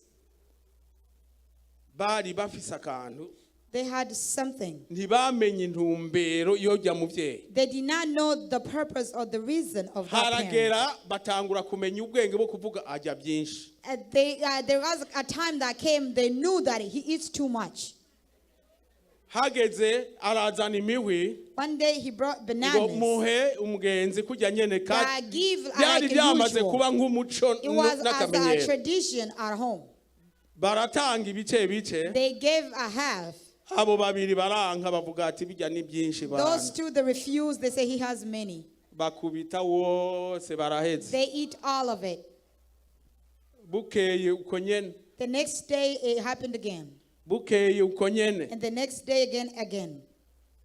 S2: Bari bafise akantu.
S3: They had something.
S2: Ntibamenye intumbero yojya muvyeyi.
S3: They did not know the purpose or the reason of that parent.
S2: Haragera batangura kumenya ubwenge bwo kuvuga ajya byinshi.
S3: There was a time that came, they knew that he eats too much.
S2: Hageze arazana imihwi
S3: One day he brought
S2: ngo
S3: bananas.
S2: muhe umugenzi kujya nyene
S3: That give
S2: byari
S3: like
S2: byamaze
S3: usual.
S2: kuba nk'umuco
S3: It was as a
S2: n'akamenyero.
S3: tradition at home.
S2: Baratanga ibice bice.
S3: They gave a half.
S2: Abo babiri baranka bavuga ati bijya ni byinshi
S3: Those
S2: bana.
S3: 2, they refused. They say he has many.
S2: Bakubita wose baraheze.
S3: They eat all of it.
S2: Bukeye uko nyene.
S3: The next day it happened again.
S2: Bukeye uko nyene.
S3: And the next day again, again.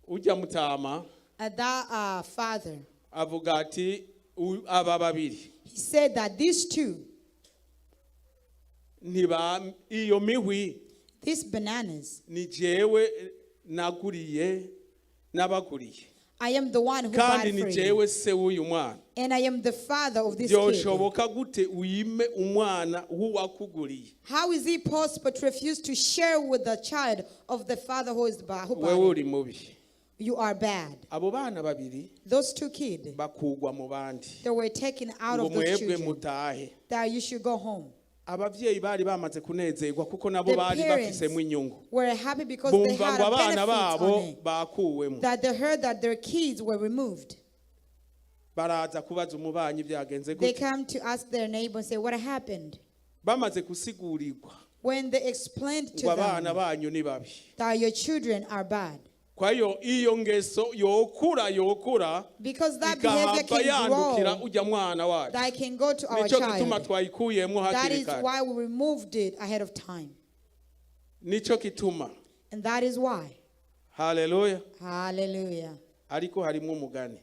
S2: Ujya mutama
S3: That father,
S2: avuga ati aba babiri
S3: he said that these 2,
S2: ntiba iyo mihwi
S3: these bananas,
S2: ni jewe naguriye n'abaguriye,
S3: I am the one who bought
S2: kandi ni
S3: for you.
S2: jewe se w'uyu mwana.
S3: And I am the father of this kid.
S2: Byoshoboka gute uyime umwana w'uwakuguriye?
S3: How is it possible to refuse to share with the child of the father who is who
S2: Wewe
S3: bought it?
S2: uri mubi.
S3: You are bad.
S2: Abo bana babiri
S3: Those 2 kids,
S2: bakugwa mu bandi
S3: they were taken out
S2: ngo
S3: of those
S2: mwebwe
S3: children.
S2: mutahe.
S3: That you should go home.
S2: Abavyeyi bari bamaze kunezerwa kuko nabo
S3: The
S2: bari
S3: parents
S2: bafisemo inyungu,
S3: were happy because they
S2: bumva
S3: had
S2: ngo
S3: a
S2: abana
S3: benefit
S2: babo
S3: on it.
S2: bakuwemo.
S3: That they heard that their kids were removed.
S2: Baraza kubaza umubanyi byagenze
S3: They
S2: gute.
S3: come to ask their neighbor and say, what happened?
S2: Bamaze gusigurigwa
S3: When they explained to
S2: ngo abana
S3: them
S2: banyu ni babi,
S3: that your children are bad.
S2: kwa hiyo iyo ngeso yokura yokura
S3: Because that behavior
S2: ikahava
S3: can
S2: yandukira
S3: grow,
S2: ujya mwana wacu.
S3: that can go to our
S2: Nico gituma
S3: child.
S2: twayikuyemo
S3: That
S2: hakiri
S3: is
S2: kare.
S3: why we removed it ahead of time.
S2: Nico gituma.
S3: And that is why.
S2: Haleluya.
S3: Hallelujah.
S2: Ariko harimo umugani.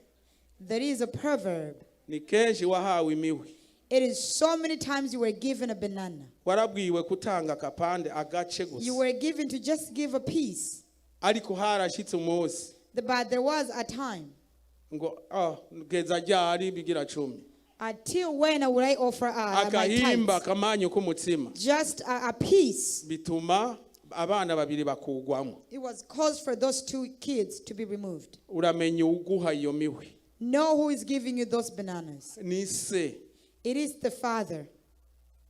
S3: There is a proverb.
S2: Ni kenshi wahawe imihwi,
S3: It is so many times you were given a banana.
S2: warabwiwe kutanga akapande agace
S3: You
S2: gusa,
S3: were given to just give a piece.
S2: ariko harashitse umunsi
S3: But there was a time.
S2: Ngo ah, geza ryari bigira cumi.
S3: Until when will I offer my
S2: Akahimba
S3: tithes?
S2: akamanyu k'umutsima
S3: Just a piece.
S2: bituma abana babiri bakugwamo.
S3: It was cause for those 2 kids to be removed.
S2: Uramenya uguha iyo mihwi.
S3: Know who is giving you those bananas.
S2: Ni se
S3: It is the father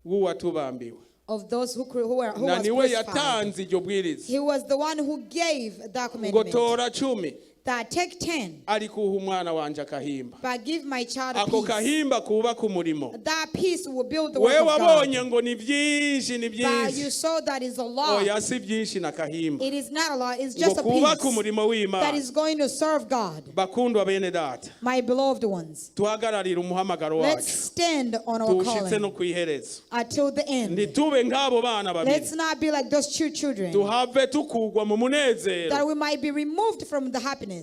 S2: w'uwatubambiwe
S3: of those who
S2: na
S3: was
S2: niwe
S3: crucified.
S2: yatanze iryo bwiriza
S3: He was the one who gave that
S2: ngo
S3: commandment.
S2: tora cumi.
S3: That take 10,
S2: Ariko uha umwana wanje akahimba.
S3: But give my child a
S2: Ako
S3: piece.
S2: Kahimba kubaka umurimo.
S3: That piece will build the work
S2: We
S3: of God.
S2: wabonye ngo ni byinshi ni
S3: But you
S2: byinshi.
S3: saw that is a lot.
S2: Oya si byinshi na kahimba.
S3: It is not a lot. It's
S2: Ngo
S3: just a
S2: kubaka
S3: piece
S2: umurimo
S3: that
S2: w'Imana.
S3: is going to serve God.
S2: Bakundwa bene data.
S3: My beloved ones,
S2: Tuhagararire umuhamagaro
S3: let's
S2: wacu.
S3: stand on our
S2: Tuwushitse no
S3: calling
S2: ku iherezo.
S3: until the end.
S2: Ntitube nk'abo bana babiri.
S3: Let's not be like those two children,
S2: Tuhave tukugwa mu munezero.
S3: That we might be removed from the happiness.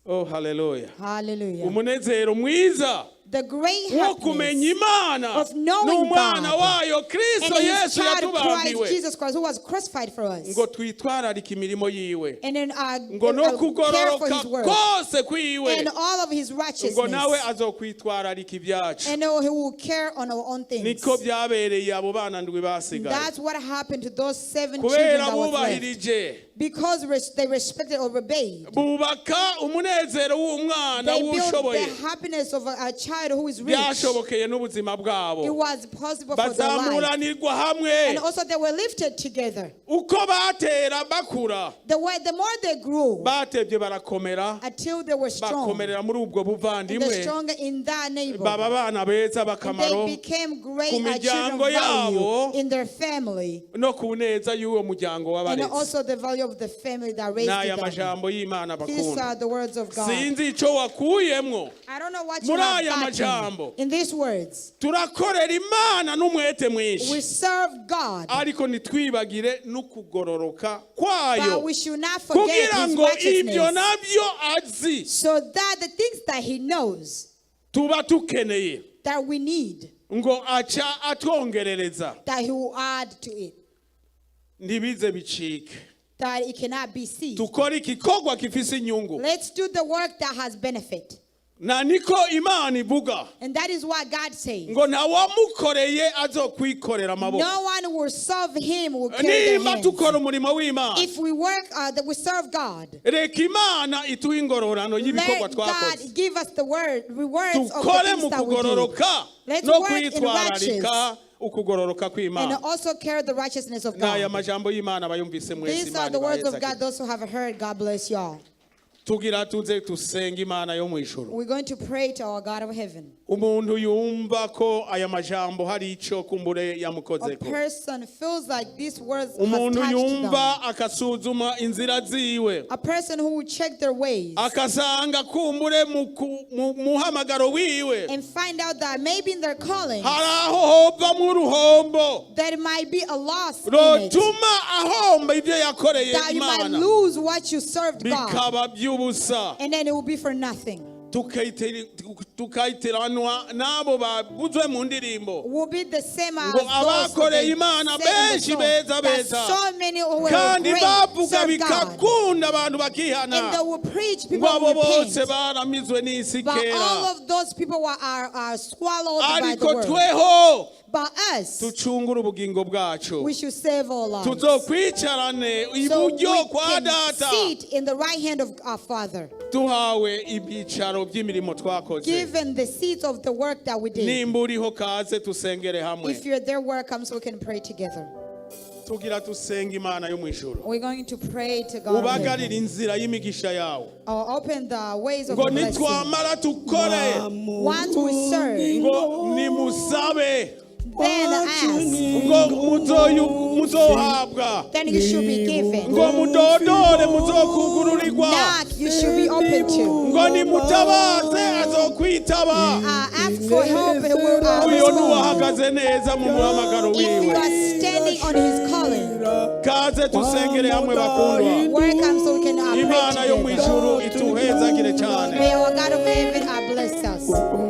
S2: Oh haleluya.
S3: Hallelujah.
S2: Umunezero mwiza
S3: The great
S2: wo kumenya
S3: happiness
S2: Imana
S3: of knowing
S2: n'umwana
S3: God
S2: wayo
S3: and
S2: Kristo
S3: his
S2: Yesu
S3: child Christ
S2: yatubambiwe
S3: Jesus Christ, who was crucified for us.
S2: ngo twitwararike imirimo yiwe
S3: And then
S2: ngo no
S3: care for
S2: kugororoka
S3: his work
S2: kose kwiwe
S3: and all of his
S2: ngo
S3: righteousness.
S2: nawe azokwitwararika ibyacu.
S3: And he will care on our own things.
S2: Niko byabereye abo bana ndwi basigaye
S3: That's what happened to those seven children
S2: kubera
S3: that was left.
S2: bubahirije
S3: Because they respected or obeyed.
S2: Bubaka umunezero w'umwana
S3: They built
S2: w'ushoboye.
S3: The happiness of a child who is rich.
S2: Byashobokeye n'ubuzima bwabo.
S3: It was possible for their life.
S2: Bazamuranirwa hamwe.
S3: And also they were lifted together.
S2: Uko batera bakura
S3: The more they grew,
S2: batebye barakomera
S3: until they were strong.
S2: bakomerera muri ubwo
S3: And
S2: buvandimwe
S3: the stronger in that neighborhood.
S2: baba abana beza b'akamaro
S3: They became great
S2: ku
S3: children
S2: miryango
S3: of value
S2: yabo
S3: in their family.
S2: No ku neza y'uwo muryango
S3: And
S2: w'abarezi.
S3: Also the value of the family that raised
S2: N'aya
S3: them.
S2: Majambo y'Imana
S3: These
S2: bakunda.
S3: are the words of God.
S2: Sinzi icyo wakuyemwo
S3: I don't know what you
S2: muri
S3: have
S2: aya
S3: gotten
S2: majambo.
S3: in these words.
S2: Turakorera Imana n'umwete
S3: We
S2: mwinshi
S3: serve God,
S2: ariko ntitwibagire n'ukugororoka
S3: but
S2: kwayo
S3: we should not forget
S2: kugira
S3: His
S2: ngo ibyo
S3: righteousness,
S2: nabyo azi
S3: so that the things that He knows
S2: tuba tukeneye
S3: that we need,
S2: ngo aca atwongerereza
S3: that He will add to it,
S2: ntibize bicike.
S3: That it cannot be ceased.
S2: Dukore igikorwa gifise inyungu.
S3: Let's do the work that has benefit.
S2: Na niko Imana ivuga
S3: And that is what God says.
S2: Ngo ntawamukoreye azokwikorera amaboko.
S3: No one will serve Him will carry their
S2: Nimba
S3: hands.
S2: dukora umurimo w'Imana
S3: If we work, that we serve God,
S2: reka Imana ituhe ingororano y'ibikorwa
S3: let
S2: twakoze.
S3: God give us the word, rewards of the
S2: Dukore
S3: things
S2: mu
S3: that we do.
S2: kugororoka
S3: Let's
S2: no
S3: work in
S2: kwitwararika ukugororoka
S3: And
S2: kw'Imana.
S3: also carry the righteousness of
S2: N'aya
S3: God.
S2: majambo y'Imana bayumvise mwese
S3: These are
S2: Imana
S3: the words of
S2: ibahezagire.
S3: God. Those who have heard, God bless y'all.
S2: Tugira tuze tusenga Imana yo mu ijuru.
S3: We're going to pray to our God of heaven.
S2: Umuntu yumva ko aya majambo hari icyo kumbure
S3: A
S2: yamukozeko
S3: person feels like these words has
S2: umuntu
S3: touched
S2: yumva
S3: them.
S2: Akasuzuma inzira ziwe
S3: A person who will check their ways
S2: akasanga kumbure mu ku- mu muhamagaro wiwe
S3: and find out that maybe in their calling
S2: hari aho hovamwo uruhombo
S3: there might be a loss in it.
S2: rotuma ahomba ibyo yakoreye
S3: That you might
S2: Imana
S3: lose what you served God.
S2: Bikaba by'ubusa.
S3: And then it will be for nothing.
S2: Tukayitiranwa n'abo bavuzwe mu ndirimbo
S3: Will be the same as
S2: ngo
S3: those
S2: abakoreye
S3: they
S2: Imana
S3: said in the
S2: benshi
S3: song,
S2: beza
S3: that
S2: beza
S3: so many who were
S2: kandi
S3: great
S2: bavuga
S3: served God.
S2: bikakunda abantu bakihana
S3: And they will preach,
S2: ngo
S3: people
S2: abo
S3: will
S2: bose
S3: repent.
S2: baramizwe n'isi
S3: But
S2: kera
S3: all of those people are swallowed by the
S2: ariko
S3: world.
S2: Tweho
S3: But us,
S2: tucungure ubugingo bwacu
S3: we should save our lives.
S2: Tuzokwicarane
S3: So
S2: iburyo
S3: we
S2: kwa
S3: can
S2: data
S3: sit in the right hand of our Father,
S2: tuhawe ibyicaro by'imirimo twakoze.
S3: Given the seeds of the work that we did.
S2: Nimba uriho kaze tusengere hamwe.
S3: If you're there, welcome, so we can pray together.
S2: Tugira tusenga Imana yo mu ijuru.
S3: We're going to pray to God of
S2: Ubagarire
S3: heaven.
S2: Inzira y'imigisha yawe
S3: Or open the ways of
S2: ngo
S3: blessing.
S2: nitwamara tukore
S3: Once we serve,
S2: ngo nimusabe
S3: then ask,
S2: ngo muzohabwa
S3: then you should be given.
S2: Ngo mudodore muzokugururirwa
S3: Knock, you should be open to.
S2: Ngo nimutabaze azokwitaba.
S3: Ask for help and will
S2: Uyo
S3: respond.
S2: nuwahagaze neza mu muhamagaro
S3: If you
S2: wiwe.
S3: Are standing on his calling,
S2: Kaze tusengere hamwe bakundwa.
S3: Welcome so we can pray
S2: Imana yo mu
S3: together.
S2: ijuru ituhezagire cyane.
S3: May our God of heaven bless us.